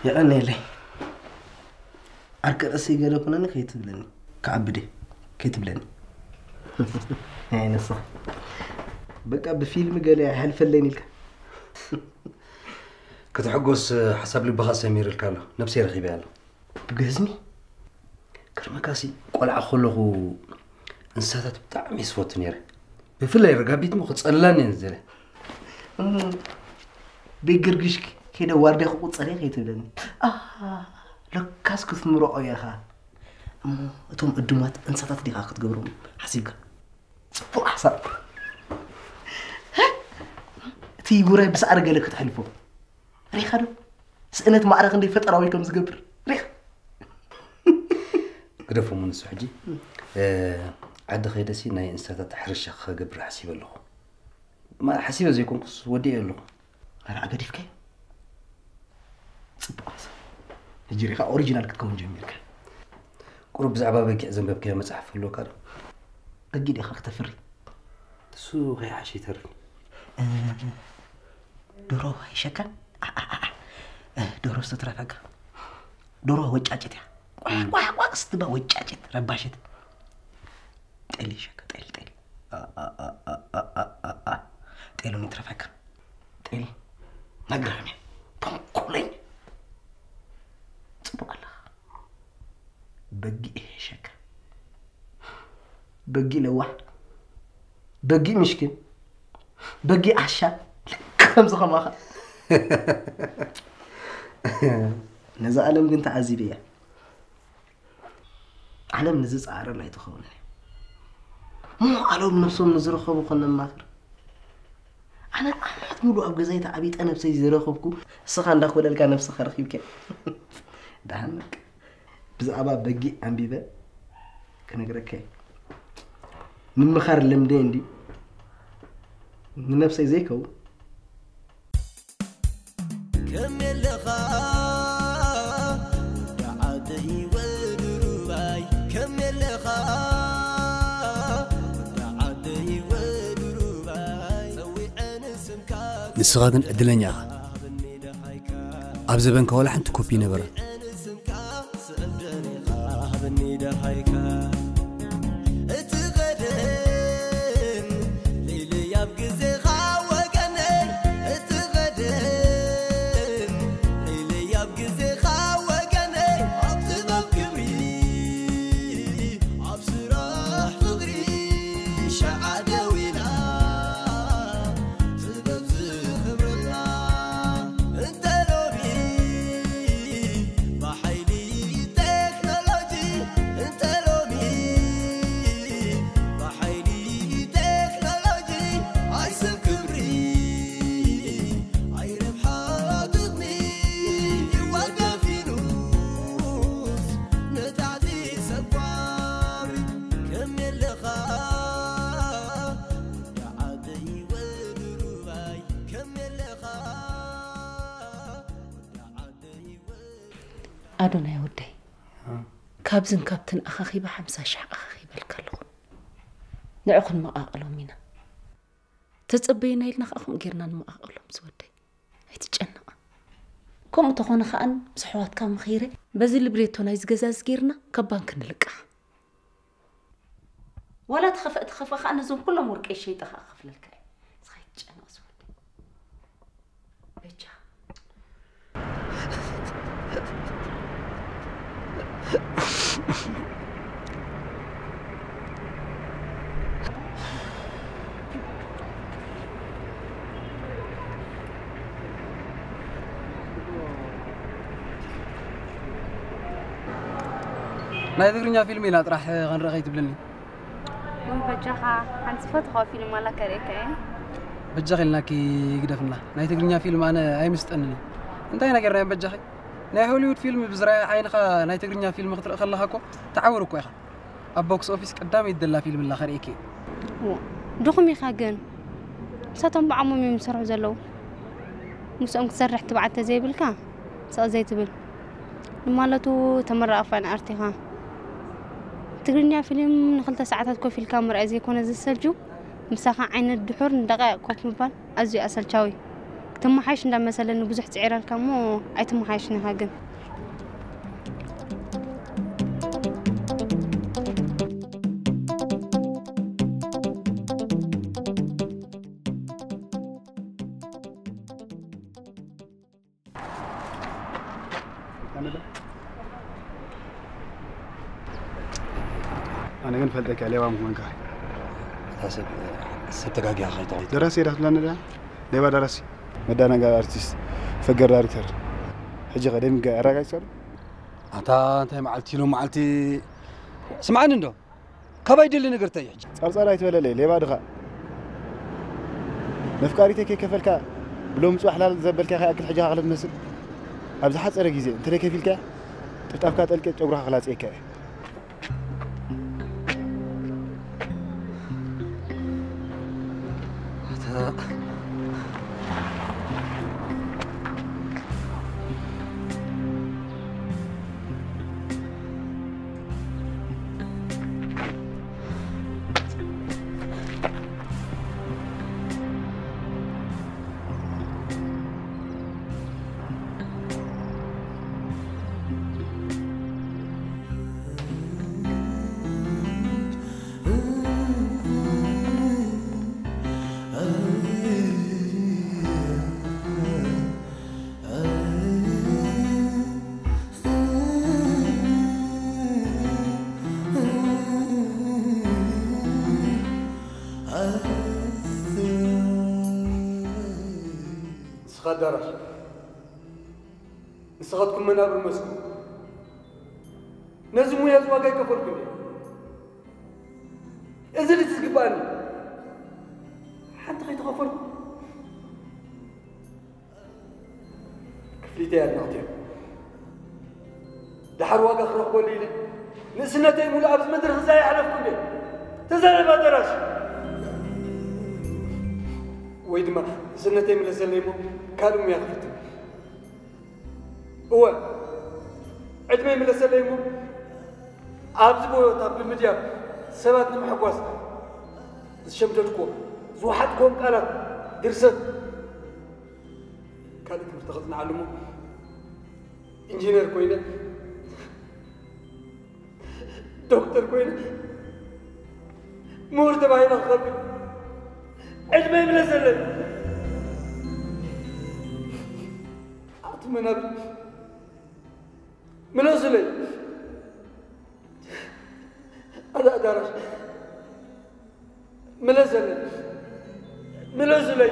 የቐንየለይ። ዓርቂ ርእሰይ ገለ ኩነኒ ከይትብለኒ። ክዓቢ ድየ? ከይትብለኒ። ኣይ፣ ንስኻ። በቃ ብፊልም ገለ ኣይሓልፈለይን ኢልካ። ክትሕጎስ ሓሳብ ልብኻ ሰሚርልካ ኣሎ። ነብሰይ ረኺበያ ኣሎ። ብገዝሚ? ክርመካሲ፣ ቆልዓ ከለኹ እንስሳታት ብጣዕሚ እየ ዝፈቱ ነይረ። ብፍላይ ረጋቢት እሞ ክጸልላኒ እየን ዝደልያ። እሞ ቤት ገርግሽ ከይደ ዋርድያ ክቁጸር እየ ከይትብለኒ። ኣሃ፣ ለካስ ክትምርዖ ኢኻ። እሞ እቶም ዕዱማት እንስሳታት ዲኻ ክትገብሮም ሓሲብካ? ጽቡቕ ሓሳብ። እቲ ጉራይ ብሳዕሪ ገለ ክትሕልፎ። ሪኻ ዶ? ስእነት ማዕረ ክንደይ ፈጠራዊ ከም ዝገብር ሪኻ? ግደፎም ንሱ ሕጂ። እ፣ ዓዲ ከይደሲ ናይ እንስሳታት ሕርሻ ክገብር ሓሲበ ኣለኹ። ማ-፣ ሓሲበ ዘይኮንኩስ ወዲኤ ኣለኹ። መርዓ ገዲፍካዮ? ጽቡቕ ሓሳብ። ሕጂ ሪኻ ኦሪጂናል ክትከውን ጀሚርካ። ቁሩብ ብዛዕባ በጊዕ ዘንበብካዮ መጽሓፍ ኣለካ ዶ? በጊዕ ዲኻ ክተፍሪ? እሱ ከይሓሸ ይተርፍ። እ፣ ደርሆ ኣይሸካን? ኣ፣ ኣ፣ ኣ፣ ኣ። እ፣ ደርሆ ዝተትረፈካ። ደርሆ ወጫጭት እያ። ቋሕ፣ ቋሕ፣ ቋሕ ስትባ ወጫጭት፣ ረባሽት። ጤል ይሸካ፣ ጤል፣ ጤል። ኣ፣ ኣ፣ ኣ። ጤል ውን ይትረፈካ። ጤል መግረም እያ። ተንኮለኛ። ጽቡቕ ኣለኻ። በጊዕ ይሸካ። በጊዕ ለዋህ። በጊዕ ምሽኪን። በጊዕ ዓሻ። ከምዚ ከማኻ። ነዛ ዓለም ግን ተዓዚበያ። ዓለም ንዝጸዓረና ኣይትኸውን እያ። እሞ ዓለም ነብሶም ንዝረኸቡ ከነማኽር። ኣነ ዓመት ሙሉ ኣብ ገዛይ ተዓቢጠ ነብሰይ ዝረኸብኩ፣ እስኻ እንዳኮለልካ ነብስኻ ረኺብካ። ደሓን በቃ። ብዛዕባ በጊዕ ኣንቢበ ክነግረካ እየ። ምምኻር ልምደይ እንዲ ንነብሰይ ዘይከውን። ከም የለኻ ወዲ ዓደይ ወድሩባይ፣ ከም የለኻ ወዲ ዓደይ ወድሩባይ፣ ጸዊዐ ንስምካ ንስኻ ግን ዕድለኛ ኢኻ። ኣብ ዘበንካ ዋላ ሓንቲ ኮፒ ይነበረን። ጸዊዐ ንስምካ ስዕል ደኒኻ፣ ሸዓ ደዊና ጥበብ ዝኽብረላ እንተ ሎሚ ብሓይሊ ቴክኖሎጂ፣ እንተ ሎሚ ብሓይሊ ቴክኖሎጂ፣ ኣይ ሰብ ክብሪ፣ ኣይ ረብሓ ጥቕሚ ይዋዳፊኑስ ነታዕቲ ሰብ ኳሪ ከም የለኻ ወዲ ዓደይ ወዲ ሩባይ ከም የለኻ ወዲ ዓደይ ወዲ ኣዶናይ ወደይ፣ እ። ካብዝን ካብትን ኣኻኺበ ሓምሳ ሽሕ ኣኻኺበልካ ኣለኹ። ንዑ ክንመቓቕሎም ኢና። ተጸበዩና ኢልና ከኣ ከምኡ ጌርና ንመቓቕሎም ዝወደይ። ኣይትጨነቕ። ከምኡ ተኾነ ከኣ ምስ ኣሕዋትካ ምኺረ በዚ ልብሬቶ ናይዚ ገዛ እዚ ጌርና ካብ ባንክ ንልቃሕ። ዋላ ትኸፍእ ትኸፍእ ከኣ ነዞም ኩሎም ወርቀይ ሸይጠ ከኣ ክኸፍለልካ እየ። ንስኻ ኣይትጨነቕ ዝወደይ። በጃ። ናይ ትግርኛ ፊልም ኢና ጥራሕ ኸንርኢ ከይትብልኒ። ወይ በጃኻ፣ ሓንቲ ዝፈትኻ ፊልም ኣላ ከርእየካ እየ። በጃኺ ኢልናኪ ግደፍና። ናይ ትግርኛ ፊልም ኣነ ኣይምስጠንን እዩ። እንታይ ኢና ጌርናዮም በጃኺ? ናይ ሆሊውድ ፊልም ብዝረኣየ ዓይንኻ ናይ ትግርኛ ፊልም ክትርኢ ከለኻ እኮ ትዓውር እኮ ኢኻ። ኣብ ቦክስ ኦፊስ ቀዳመይቲ ዘላ ፊልም ኣላ ከርእየኪ እየ። ዋ፣ ድኹም ኢኻ ግን። ንሳቶም ብዓሞም እዮም ዝሰርሑ ዘለዉ። ምስኦም ክትሰርሕ ትብዓት ተዘይብልካ ስቕ ዘይትብል። ንማለቱ ተመራቒ ፋይን ኣርት ኢኻ። ትግርኛ ፊልም ንኽልተ ሰዓታት ኮፍ ኢልካ ምርኣይ ዘይኮነ ዘሰልችው፣ ምሳኻ ዓይነት ድሑር ንደቃይቕ ኮፍ ምባል ኣዝዩ ኣሰልቻዊ። ክትመሓየሽ እንዳመሰለኒ ብዙሕ ጽዒረልካ እሞ ኣይትመሓየሽን ኢኻ ግን። ኣነ ግን ፈልጠካ ሌባ ምዃንካ። እታ ሰብ፣ ሰብ ተጋጊኻ ከይትኾን። ደራሲ እያ ትብለኒ ድያ? ሌባ ደራሲ። መዳናጋ ኣርቲስት፣ ፈገር ዳይሬክተር። ሕጂ ከ ደሚጋ ኣረጋጊጸ ዶ? ኣታ እንታይ መዓልቲ ሎም መዓልቲ ስምዓኒ እንዶ። ካባይ ደሊ ነገር እንታይ እዩ ሕጂ? ጸርጸር ኣይትበለለይ፣ ሌባ ድኻ። መፍቃሪተይ ከይከፈልካ ብሎም ጽባሕ ላል ዘበልካ ከይኣክል ሕጂ ካኽለ ትመስል። ኣብ ዝሓጸረ ግዜ እንተ ከፊልካ ጥፍጣፍካ ጠልቄ ጨጉርኻ ክላጽየካ እየ። ንስኻ ኣዳራሽ፣ ንስኻትኩም መናብር መስኩ። ነዚ ሙያ እዚ ዋጋ ይከፈልኩ እንዴ? እዚ ድስ ዝግባኣኒ ሓንቲ ከይተኸፈልኩ ክፍሊተይ ኣድነቕቲ እዮም። ደሓር ዋጋ ክረኽበሉ ኢለ ንእስነተይ ሙሉ ኣብዚ መድረኽ እዛ ይሓለፍኩ እንዴ? ተዛረብ ኣዳራሽ። ወይ ድማ ንእስነተይ ምለሰለይ እሞ ካልእ ሙያ ክፍትን። እወ፣ ዕድመይ ምለሰለይ እሞ ኣብዚ ቦታ ብምድያብ ሰባት ንምሕጓስ ዝሸምደድኩዎ ዝወሓጥኩዎም ቃላት ድርሰት ካልእ ትምህርቲ ከጽንዓሉ እሞ ኢንጂነር ኮይነ፣ ዶክተር ኮይነ፣ ምሁር ተባሂለ ክኸብል ዕድመይ ምለሰለይ። ኣቲ መናብር ምለሱለይ። ኣዛ ኣዳራሽ ምለስ ዘለኒ። ምለስ ዝለይ።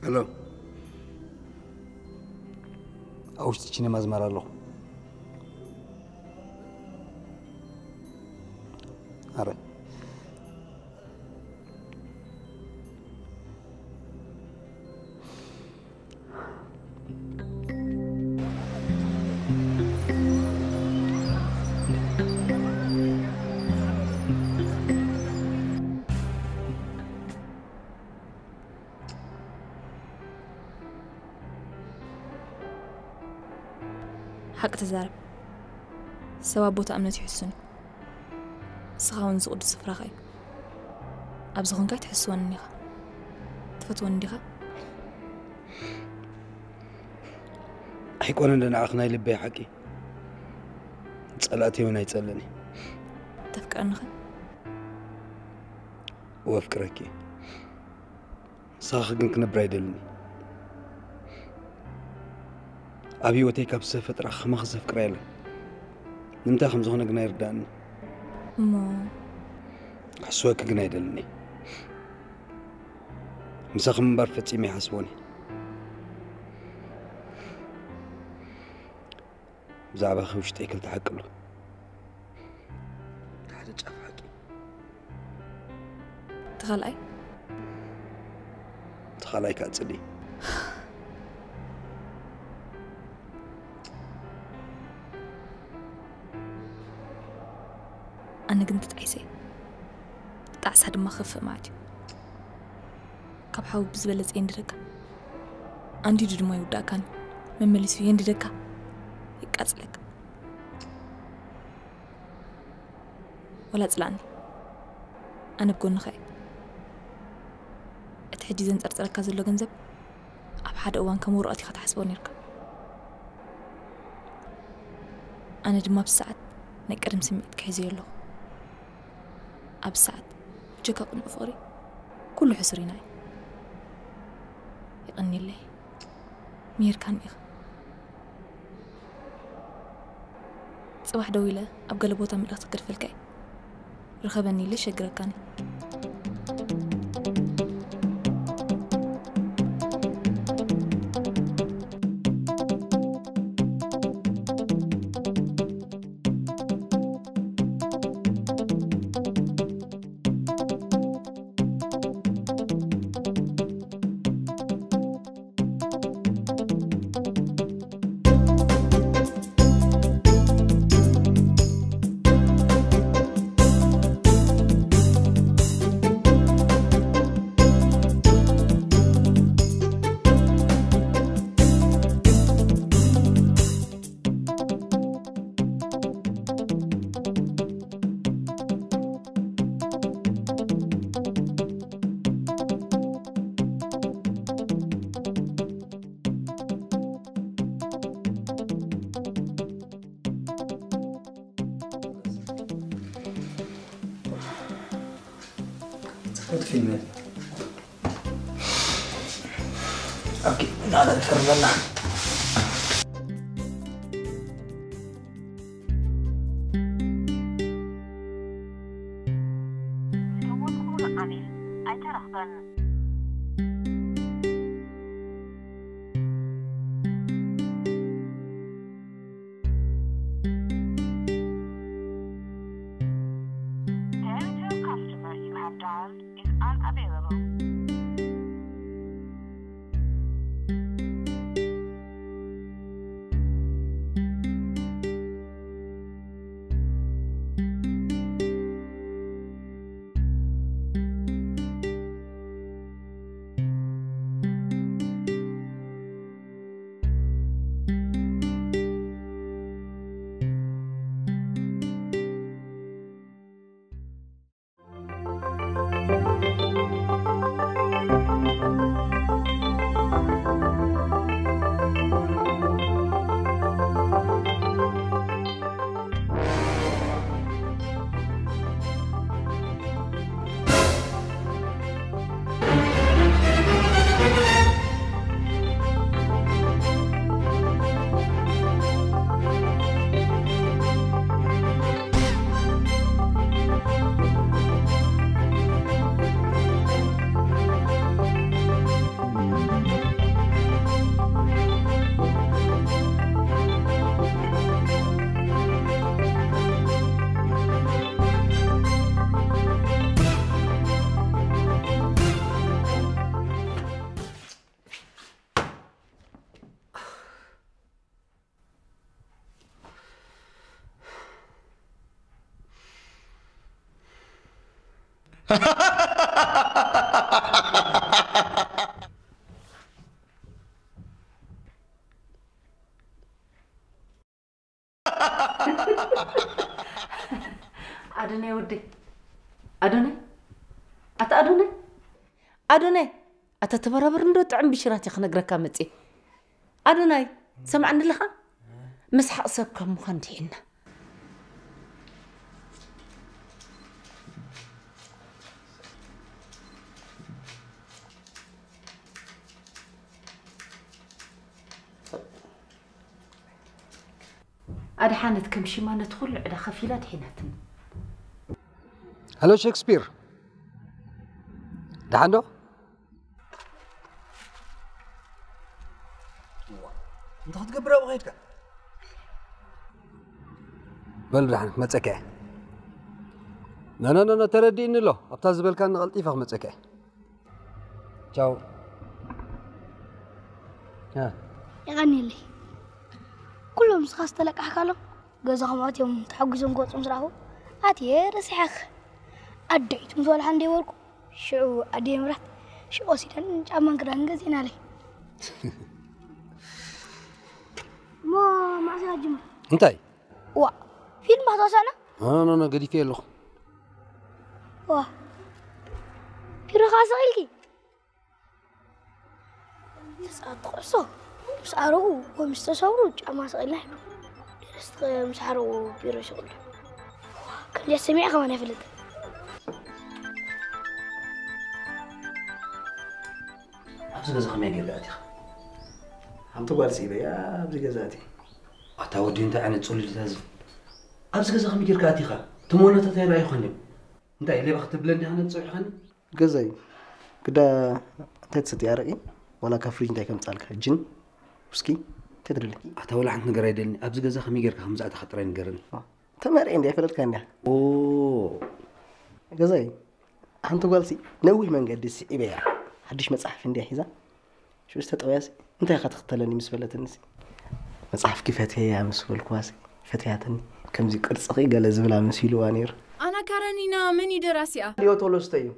ሄሎ። ኣብ ውሽጢ ቺኔማ ዝመራ ኣለኹ። ኣረ። ሓቂ ተዛረብ። ሰብ ኣብ ቦታ እምነት ይሕሱን እዩ። ንስኻ እውን እዚ ቅዱስ ስፍራኻ እዩ። ኣብዚ ኾንካ ኣይትሕስወንን ኢኻ። ትፈትወኒ ዲኻ? ኣይኮነን ዶ ንዓኺ ናይ ልበይ ሓቂ? ጸላእተይ እውን ኣይጸልእን እዩ። ተፍቅረኒ ኸ? እወ፣ ኣፍቅረኪ። ንስኻ ግን ክነብር ኣይደልን። ኣብ ህይወተይ ካብ ዝተፈጥራ ከማኺ ዘፍቅራ የለን። ንምንታይ ከም ዝኾነ ግን ኣይርዳእኒ። እሞ? ክሕስወኪ ግን ኣይደልን። ምሳኺ ምንባር ፈጺመ ይሓስቦን እየ። ብዛዕባኺ ውሽጠይ ክልተ ሓቂ ኣሎ። እቲ ሓደ ጫፍ ሓቂ። እቲ ካልኣይ? እቲ ካልኣይ ከዓ ጽልኢ። ኣነ ግን ትጣይሰ እየ። ጣዕሳ ድማ ክፍእ ማለት እዩ። ካብ ሓዊ ብዝበለጸ የንድደካ። ኣንዲዱ ድማ ይውዳእካን እዩ። መመሊሱ የንድደካ፣ የቃጽለካ። ወላ ጽላእኒ፣ ኣነ ብጎንኻ እየ። እቲ ሕጂ ዘንጸርጽረካ ዘሎ ገንዘብ ኣብ ሓደ እዋን ከም ወረቐት ኢኻ ትሓስቦ ነርካ። ኣነ ድማ ብሰዓት ናይ ቀደም ስምዒት ክሕዝዮ ኣለኹ። ኣብ ሰዓት ብጀካ ቅኑዕ ፍቕሪ ኩሉ ሕሱር ኢና እዩ። የቐንየለይ። ምሂርካኒ ኢኻ። ጽባሕ ደው ኢለ ኣብ ገለ ቦታ መልእኽቲ ክገድፈልካ እየ። ርኸበኒ ኢለ ሸግረካኒ። ጽፈት ፊልም። ኦኬ፣ ናላ ትፈርመና። ዝደወልኩሉ ኣሜን ኣይተረኽበን። The Airtel customer you have dialed is unavailable. ኣዶናይ ወደይ፣ ኣዶናይ፣ ኣታ ኣዶናይ፣ ኣዶናይ፣ ኣታ ተበራበር እንዶ ጥዕም ብሽራት እየ ክነግረካ መጽየ። ኣዶናይ፣ ሰምዓኒ ኣለኻ? መስሓቕ ሰብ ካብ ምዃን ድሒና። ኣድሓነት ከም ሽማ ነቲ ኩሉ ዕዳ ከፊላ ድሒናትኒ። ሄሎ ሼክስፒር፣ ደሓን ዶ? እንታይ ክትገብር ኣብኡ ከይድካ? በል ደሓን ክመፀካ እየ። ኖ ኖ ኖ፣ ተረዲእኒ ኣሎ። ኣብታ ዝበልካኒ ቀልጢፈ ክመፀካ እየ። ቻው። የቐንየለይ። ኩሎም ንስኻ ዝተለቃሕካሎም ገዛኹም ኣትዮም ተሓጒሶም ክወፁ ምስ ረኣኹ ኣትየ ረሲሐክ። ኣደይቱ ምስ በልሓ እንደ በልኩ ሽዑ ኣደይ ምራት ሽቕ ወሲደን ጫማን ክዳንን ገዚእናለይ። እሞ መዓስ ኢና ጅምር? እንታይ? ዋ ፊልም ኣትወሰና? ኖ ኖ ኖ፣ ገዲፈ ኣለኹ። ዋ ቢሮ ከዓ ሰቒልኪ? ተፃወቲ ኩዕሶ ምስ ኣረጉ ወይ ምስ ተሰብሩ ጫማ ሰቒልና ይብሉ። ደረስቲ ከ ምስ ሓረጉ ቢሮ ይስቕሉ። ከምዚኣ ሰሚዐ ከማን ኣይፈልጥን። ኣብዚ ገዛ ከመይ ጌርካ ኣቲኻ? ሓንቲ ጓል ስኢበያ ኣብዚ ገዛ ኣትየ። ኣታ ወዲ እንታይ ዓይነት ጽሉል እዩ እዚ? ኣብዚ ገዛ ከመይ ጌርካ ኣቲኻ? እቶም ዋናታት ኣይረኣዩኻን ድዮም? እንታይ ሌባ ክትብለኒ ዲኻ ነቲ ጸዊዕኻኒ? ገዛ እዩ። ግዳ እንታይ ትሰቲ ኣረቂ ዋላ ካብ ፍሪጅ እንታይ ከምጻልካ ጅን ውስኪ እንታይ ትደሊ? ኣታ ወላ ሓንቲ ነገር ኣይደልኒ። ኣብዚ ገዛ ከመይ ጌርካ ከምዚ ኣቲኻ ጥራይ ንገረኒ። ተመርዒ እንድያ ኣይፈለጥካ እንድያ። ኦ ገዛይ ሓንቲ ጓልሲ ነዊሕ መንገዲ ስዒበያ ሓድሽ መጽሓፍ እንድያ ሒዛ ሽዑስ ተጠውያሲ እንታይ ኢኻ ትኽተለኒ ምስ በለትንሲ መጽሓፍኪ ፈትየያ ምስ በልኩዋሲ ፈትያትኒ ከምዚ ቅርጽኺ ገለ ዝብላ መሲልዋ ነይሩ። ኣና ካረኒና መን እዩ ደራሲኣ? ሊዮ ቶሎስቶይ እዩ።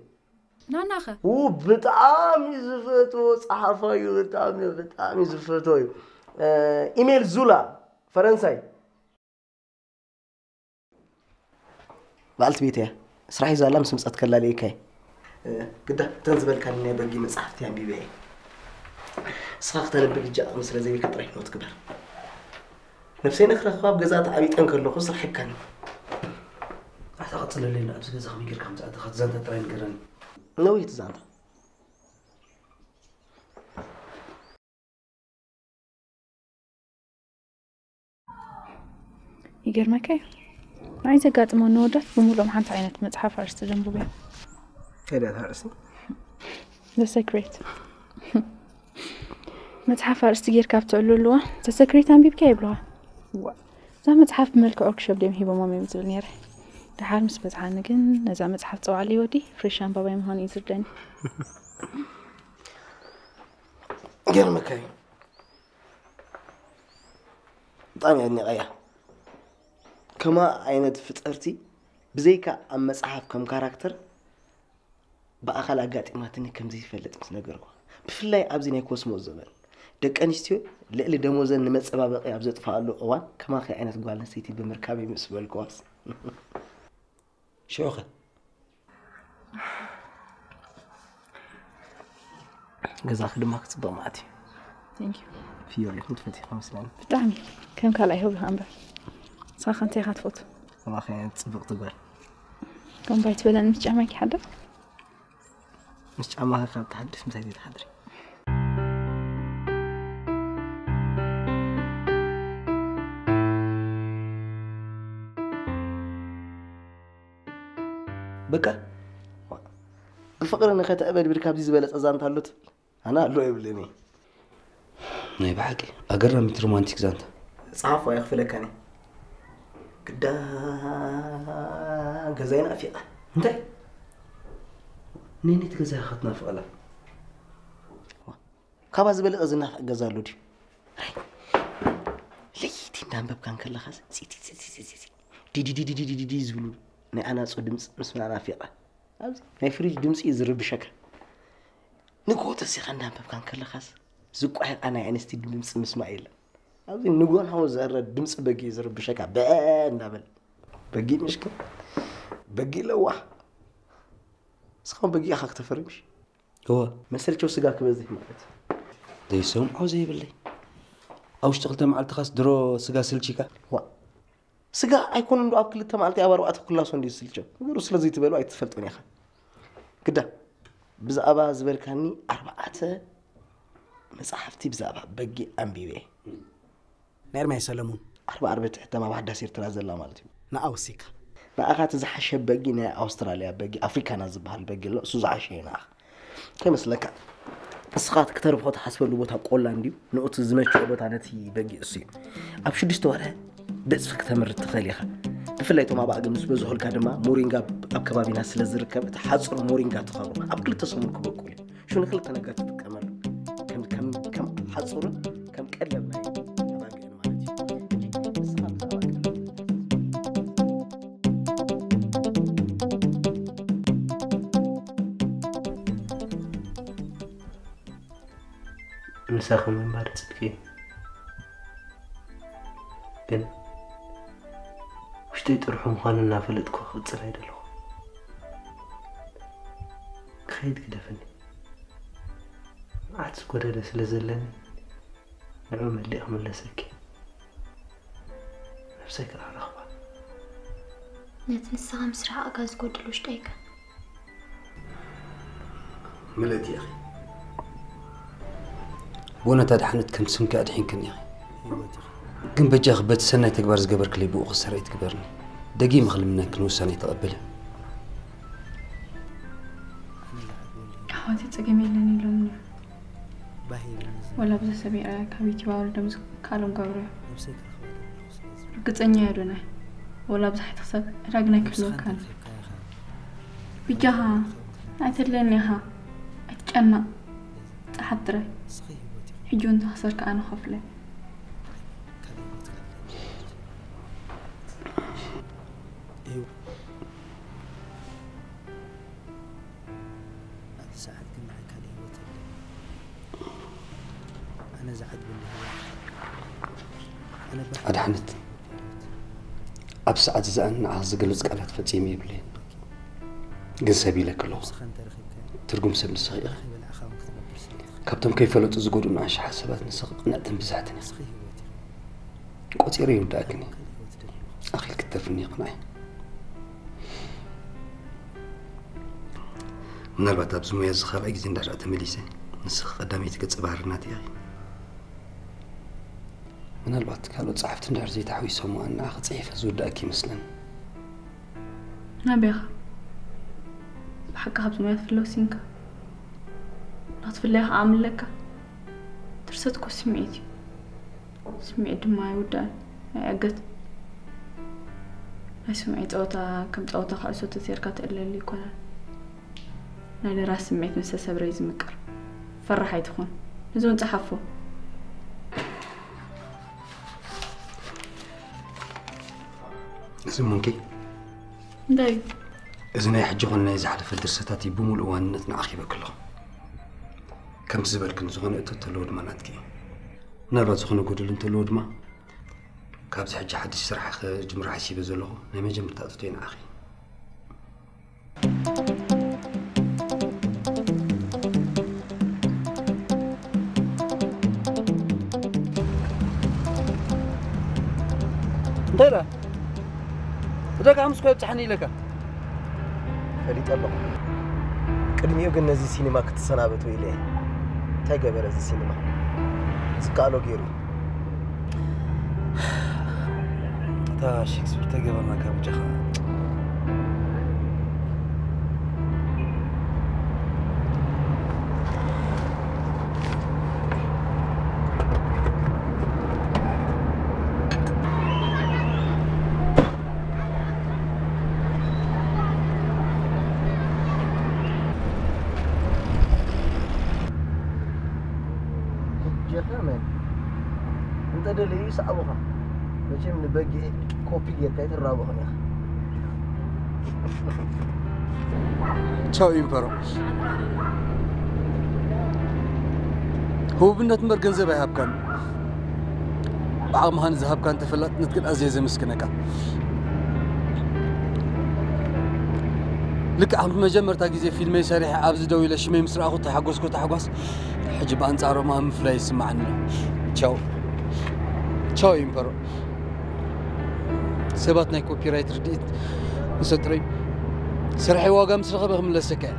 ናናኸ? ው ብጣዕሚ ዝፈትዎ ጸሓፋይ እዩ። ብጣዕሚ ብጣዕሚ ዝፈትዎ እዩ። ኢሜል ዙላ ፈረንሳይ። በዓልቲ ቤት እያ ስራሕ ሒዛ ኣላ ምስ መጸት ከላልየካ እየ። ግዳ እተን ዝበልካኒ ናይ በጊ መጻሕፍቲ ኣንቢበ እየ። ንስኻ ክተንብብ እጃ ዓቕሚ ስለ ዘይብልካ ጥራይ ኖት ግበር። ነብሰይ ንክረኽባ ኣብ ገዛ ተዓቢጠ እንከለኹ ስራሕ ሂብካኒ። ኣታ ቀጽለለይ ኣብዚ ገዛ ከመይ ጌርካ ከም ዝኣተኻ ትዛንታ ጥራይ ንገረኒ። ነዊሕ ትዛንታ። ይገርመካ እዩ ንዓይ ዘጋጥመኒ ኣወዳት ብምሉኦም ሓንቲ ዓይነት መፅሓፍ ኣርእስቲ ዘንብቡ እዮም እንታይ ድያ እታ ኣርእስቲ The Secret መፅሓፍ ኣርእስቲ ጌርካ ኣብ ትዕልሉዋ The Secret ኣንቢብካያ ይብሉኻ እዛ መፅሓፍ ብመልክዕ ወርክሾፕ ድዮም ሂቦሞም እዮም ዝብል ነይረ ደሓር ምስ በፅሓኒ ግን ነዛ መፅሓፍ ፀውዓለይ ወዲ ፍሬሽ ኣንባባይ ምዃኑ እዩ ዝርደኒ ይገርመካ እዩ ብጣዕሚ ኣድኒቐያ ከማ ዓይነት ፍጥርቲ ብዘይካ ኣብ መፅሓፍ ከም ካራክተር ብኣኻል ኣጋጢማትኒ ከም ዘይፈልጥ ምስ ነገርኩ ብፍላይ ኣብዚ ናይ ኮስሞስ ዘበን ደቂ ኣንስትዮ ልዕሊ ደሞዘን ንመፀባበቒ ኣብ ዘጥፍኣሉ እዋን ከማኺ ዓይነት ጓል ኣንስተይቲ ብምርካበይ ምስ በልኩዋስ ሽዑኸ ገዛኺ ድማ ክፅብቕ ማለት እዩ ፍዮሪ ክትፈትሒ ከመስለኒ ብጣዕሚ ከም ካልኣይ ህብ እምበር ንስኻ ከ እንታይ ኢኻ ትፈቱ ኣባኸ ፅብቕቲ ጓል ከምባይ ትበለኒ ምስ ጫማይ ክሓድር ምስ ጫማኺ ካብ ትሓድስ ምሳይ ዘይትሓድሪ በቃ ብፍቕሪ ንኸትዕበድብድ ካብዚ ዝበለፀ ዛንታ ኣሎ ትብል ኣነ ኣሎ የብልን እየ ናይ ብሓቂ ኣገራሚት ሮማንቲክ ዛንታ ፃሓፎ ኣይኽፍለካን እየ ግዳ ገዛይ ናፊቐ እንታይ ነይ ነቲ ገዛ ኢኻ ትናፍቐላ ካባ ዝበለጸ ዝናፍቕ ገዛ ኣሎ ድዩ? ለይቲ እንዳንበብካ እንከለኻ ዲዲዲዲዲዲ ዝብሉ ናይ ኣናጹ ድምፂ ምስምዓ ናፊቐ። ኣብዚ ናይ ፍሪጅ ድምፂ እዩ ዝርብሸካ። ንግሆ ተሲኻ እንዳንበብካ እንከለኻስ ዝቋሒቓ ናይ ኣንስቲ ድምፂ ምስማዕ የለን። ኣብዚ ንጎንሃው ዝዕረ ድምፂ በጊ እዩ ዝርብሸካ፣ በ እንዳበለ። በጊ ምሽክል፣ በጊ ለዋህ። እስኻ በጊ ኢኻ ክተፈርምሽ? እወ። መሰልቸው ስጋ ክበዝሕ ማለት እዩ። ዘይሰምዖ ዘይብለይ። ኣብ ውሽጢ ክልተ መዓልትኻስ ድሮ ስጋ ስልቺካ? ዋ፣ ስጋ ኣይኮነን ዶ ኣብ ክልተ መዓልቲ፣ ኣብ ኣርባዕተ ኩላሶ እንድዩ ዝስልቸው። ነገሩ ስለ ዘይትበልዖ ኣይትፈልጦን ኢኻ። ግዳ ብዛዕባ ዝበልካኒ ኣርባዕተ መጻሕፍቲ ብዛዕባ በጊ ኣንቢበ። ናይ ኤርምያስ ሰለሙን። ኣርባ ኣርቢ ትሕተም ኣብ ሓዳስ ኤርትራ ዘላ ማለት እዩ። ንኣ ወሲካ። ንኣኻ እቲ ዝሓሸ በጊ ናይ ኣውስትራልያ በጊ ኣፍሪካና ዝበሃል በጊ ኣሎ፣ እሱ ዝሓሸ እዩ ንኣኻ። ከይመስለካ፣ እስኻ ክተርብሖ ትሓስበሉ ቦታ ቆላ እንድዩ፣ ንኡቲ ዝመቸኦ ቦታ ነቲ በጊ እሱ እዩ። ኣብ ሽዱሽተ ወርሒ ብዕጽፊ ክተምርት ትኽእል ኢኻ። ብፍላይ እቶም ኣባዕገ ምስ በዝሑልካ ድማ ሞሪንጋ ኣብ ከባቢና ስለ ዝርከብ እቲ ሓጹር ሞሪንጋ ትኸብሮ ኣብ ክልተ ሰሙን ክበቁል እዩ። ሽኑ ክልተ ነገር ትጥቀመሉ። ከም ከም ከም ሓጹርን ከም ቀለብ ናይ ኣባግዕን ማለት እዩ። ሕጂ ንስኻ ብዛዕባ ምሳኺ ምንባር ጽድቂ እዩ። ግን ውሽጠይ ጥርሑ ምዃኑ እናፈለጥኩ ክቕጽል ኣይደለኹ። ክኸይድ ግደፍኒ። መዓት ዝጎደለ ስለ ዘለኒ ንዑ መሊእ ክምለሰኪ። ነብሰይ ክረኽረኽባ። ነቲ ንስኻ ምስ ረሓቕካ ዝጎድል ውሽጠይከ? ምልእቲ ኢኺ። ብእውነት ኣድሓነት ከም ስምኪ ኣድሒንክን ኢኺ። ግን በጃኺ በቲ ሰናይ ተግባር ዝገበርክለይ ብኡ ክሰር ኣይትግበርኒ። ደጊመ ክልምነክን ውሳኔ ተቐበለ። ኣሕዋተይ ጸገም የለን ኢሎምኒ። ወላ ብዛ ሰበይኣ ካብ ዩቲዩብ ኣውርዶም ዝከኣሎም ገብሩ እዮም። ርግጸኛ እየ ኣዶናይ። ወላ ብዙሓት ክሳብ ዕዳግና ኣይክህልወካን። ብጃኻ ኣይተድልየኒ ኢኻ። ኣይትጨነቕ። ጸሓፍ ጥራይ። ሕጂ እውን ተኸሰርካ ኣነ ከፍለ። ኣብዚ ሰዓት ግን ንዓይ ካልእ ህይወት የለን። ኣነ ዝዓግበሉ ህይወት፣ ኣነ ባህ ኣድሓነት፣ ኣብ ሰዓት እዚኣን ንዓኺ ዝገልጽ ቃላት ፈጺመ የብለይን። ግን ሰብ ኢለኪ ኣለኹ። ንስኻ እንተረኺብካዮ፣ ትርጉም ሰብ ንስኺ ኢኺ። ረኺበ ንዓኻ እውን ክትነብር ስለ ትኽእል። ካብቶም ከይፈለጡ ዝጎድኡ ንኣሽሓት ሰባት ንስኺ ቅንዕትን ብዝሕትን ኢኺ። ንስኺ ህይወት ኢኺ። ቆጺረ ይውዳእክን እዩ። ኣኺል ክትተርፍኒ ይቕንዐ። ምናልባት ኣብዚ ሞያ እዚ ካልኣይ ግዜ እንድሕር ተመሊሰ፣ ንስኺ ቀዳመይቲ ገጸ ባህሪ ናተይ ኢኺ። ምናልባት ካልኦት ጸሓፍቲ እንድሕር ዘይተሓዊሶም፣ ንዓኺ ጽሒፈ ዝውዳእኪ ይመስለኒ። ናበይ ኢኻ? ብሓቂ ካብዚ ሞያ ክትፍለ ወሲንካ? ንኽትፍለዮ ከዓ ኣምለካ? ድርሰት እኮ ስምዒት እዩ። ስምዒት ድማ ኣይውዳእን፣ ኣይዕገትን። ናይ ስምዒት ጸወታ ከም ጸወታ ኩዕሶ ተዘይርካ ትዕለሉ ኣይኮነን። ናይ ደራሲ ስምዒት ምስ ተሰብረ እዩ ዝምቅር። ፈራሕ ኣይትኹን። ነዚ እውን ጸሓፎ። እዚ እሞ እንኪ። እንታይ እዩ? እዚ ናይ ሕጂ ኾነ ናይ ዝሓለፈ ድርሰታትይ ብምሉእ ዋንነት ንዓኺ ሂበኪ ኣለኹ። ከምቲ ዝበልክኒ ዝኾነ እቶት ተለዎ ድማ ናትኪ እዩ። ምናልባት ዝኾነ ጎደሎ እንተለዎ ድማ ካብዚ ሕጂ ሓድሽ ስራሕ ክጅምር ሓሲበ ዘለኹ ናይ መጀመርታ እቶተይ ንዓኺ እዩ። እንታይ ደኣ? ዕዳጋ ሓሙስ እኮ የብጽሓኒ ኢለካ። ፈሊጠ ኣለኹ። ቅድሚኡ ግን ነዚ ሲኒማ ክትሰናበቶ ኢለ እየ። እንታይ ገበረ እዚ ሲኒማ? ዝከኣሎ ገይሩ እዩ። እታ ሼክስፒር ተገበርና ካብ እጃኻ። ሕጂ ኸመን እንተ ደለዩ ይስዕቡኻ። መቸም ንበጊዕ ኮፒ ጌርካ ኣይትራብኦን ኢኻ። ቻው ኢምፐሮ። ህቡብነት እምበር ገንዘብ ኣይሃብካን። ብዓቕምኻ ንዝሃብካን ተፈላጥነት ግን ኣዝየ ዘመስግነካ። ልክዕ ከምቲ መጀመርታ ግዜ ፊልመይ ሰሪሐ ኣብዚ ደው ኢለ ሽመይ ምስ ረኣኹ ተሓጎስኩ ታሕጓስ፣ ሕጂ ብኣንጻሮም ኣብ ምፍላይ ይስምዓኒ ኣሎ። ቻው። ቻው ኢምፐሮ። ሰባት ናይ ኮፒራይት ርድኢት ንሰጥረዩ። ስርሐይ ዋጋ ምስ ረኸበ ክምለሰካ እየ።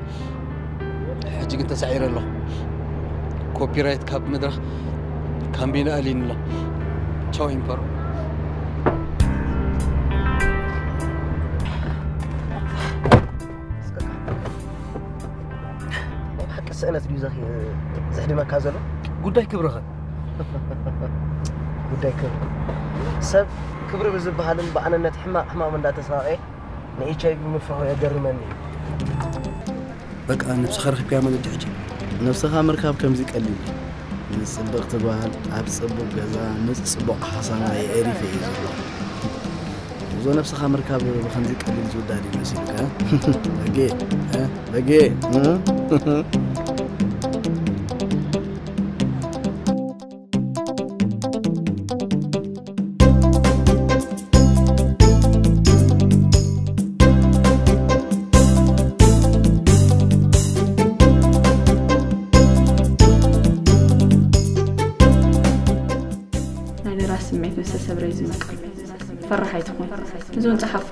ሕጂ ግን ተሳዒረ ኣለኹ። ኮፒራይት ካብ መድረኽ ካምቢና ኣሊኒ ኣሎ። ቻው ኢምፐሮ። ናይ ብሓቂ ስእነት ድዩ ዘኺ-፣ ዘሕድመካ ዘሎ? ጉዳይ ክብርኸ? ጉዳይ ክብሪ። ሰብ ክብሪ ብዝበሃልን ብኣነነት ሕማቕ ሕማም እንዳተሳቐየ ንኤች ኣይ ቪ ምፍርሑ የገርመኒ እዩ። በቃ ነብስኻ ረኺብካያ ማለት ድዩ ሕጂ? ነብስኻ ምርካብ ከምዚ ቀሊል እዩ። ምስ ጽብቕቲ ጓል፣ ኣብ ጽቡቕ ገዛ፣ ምስ ጽቡቕ ሓሳማ የዕሪፈ እዩ ዘሎ። እዞ ነብስኻ ምርካብ ብኸምዚ ቀሊል ዝውዳእ ድዩ መሲሉካ? በጌ፣ እ? በጌ፣ እ? ናይ ደራሲ ስምዒት ምስ ተሰብረ እዩ ዝመቅል። ፈራሕ ኣይትኹን። እዚ እውን ጸሓፎ።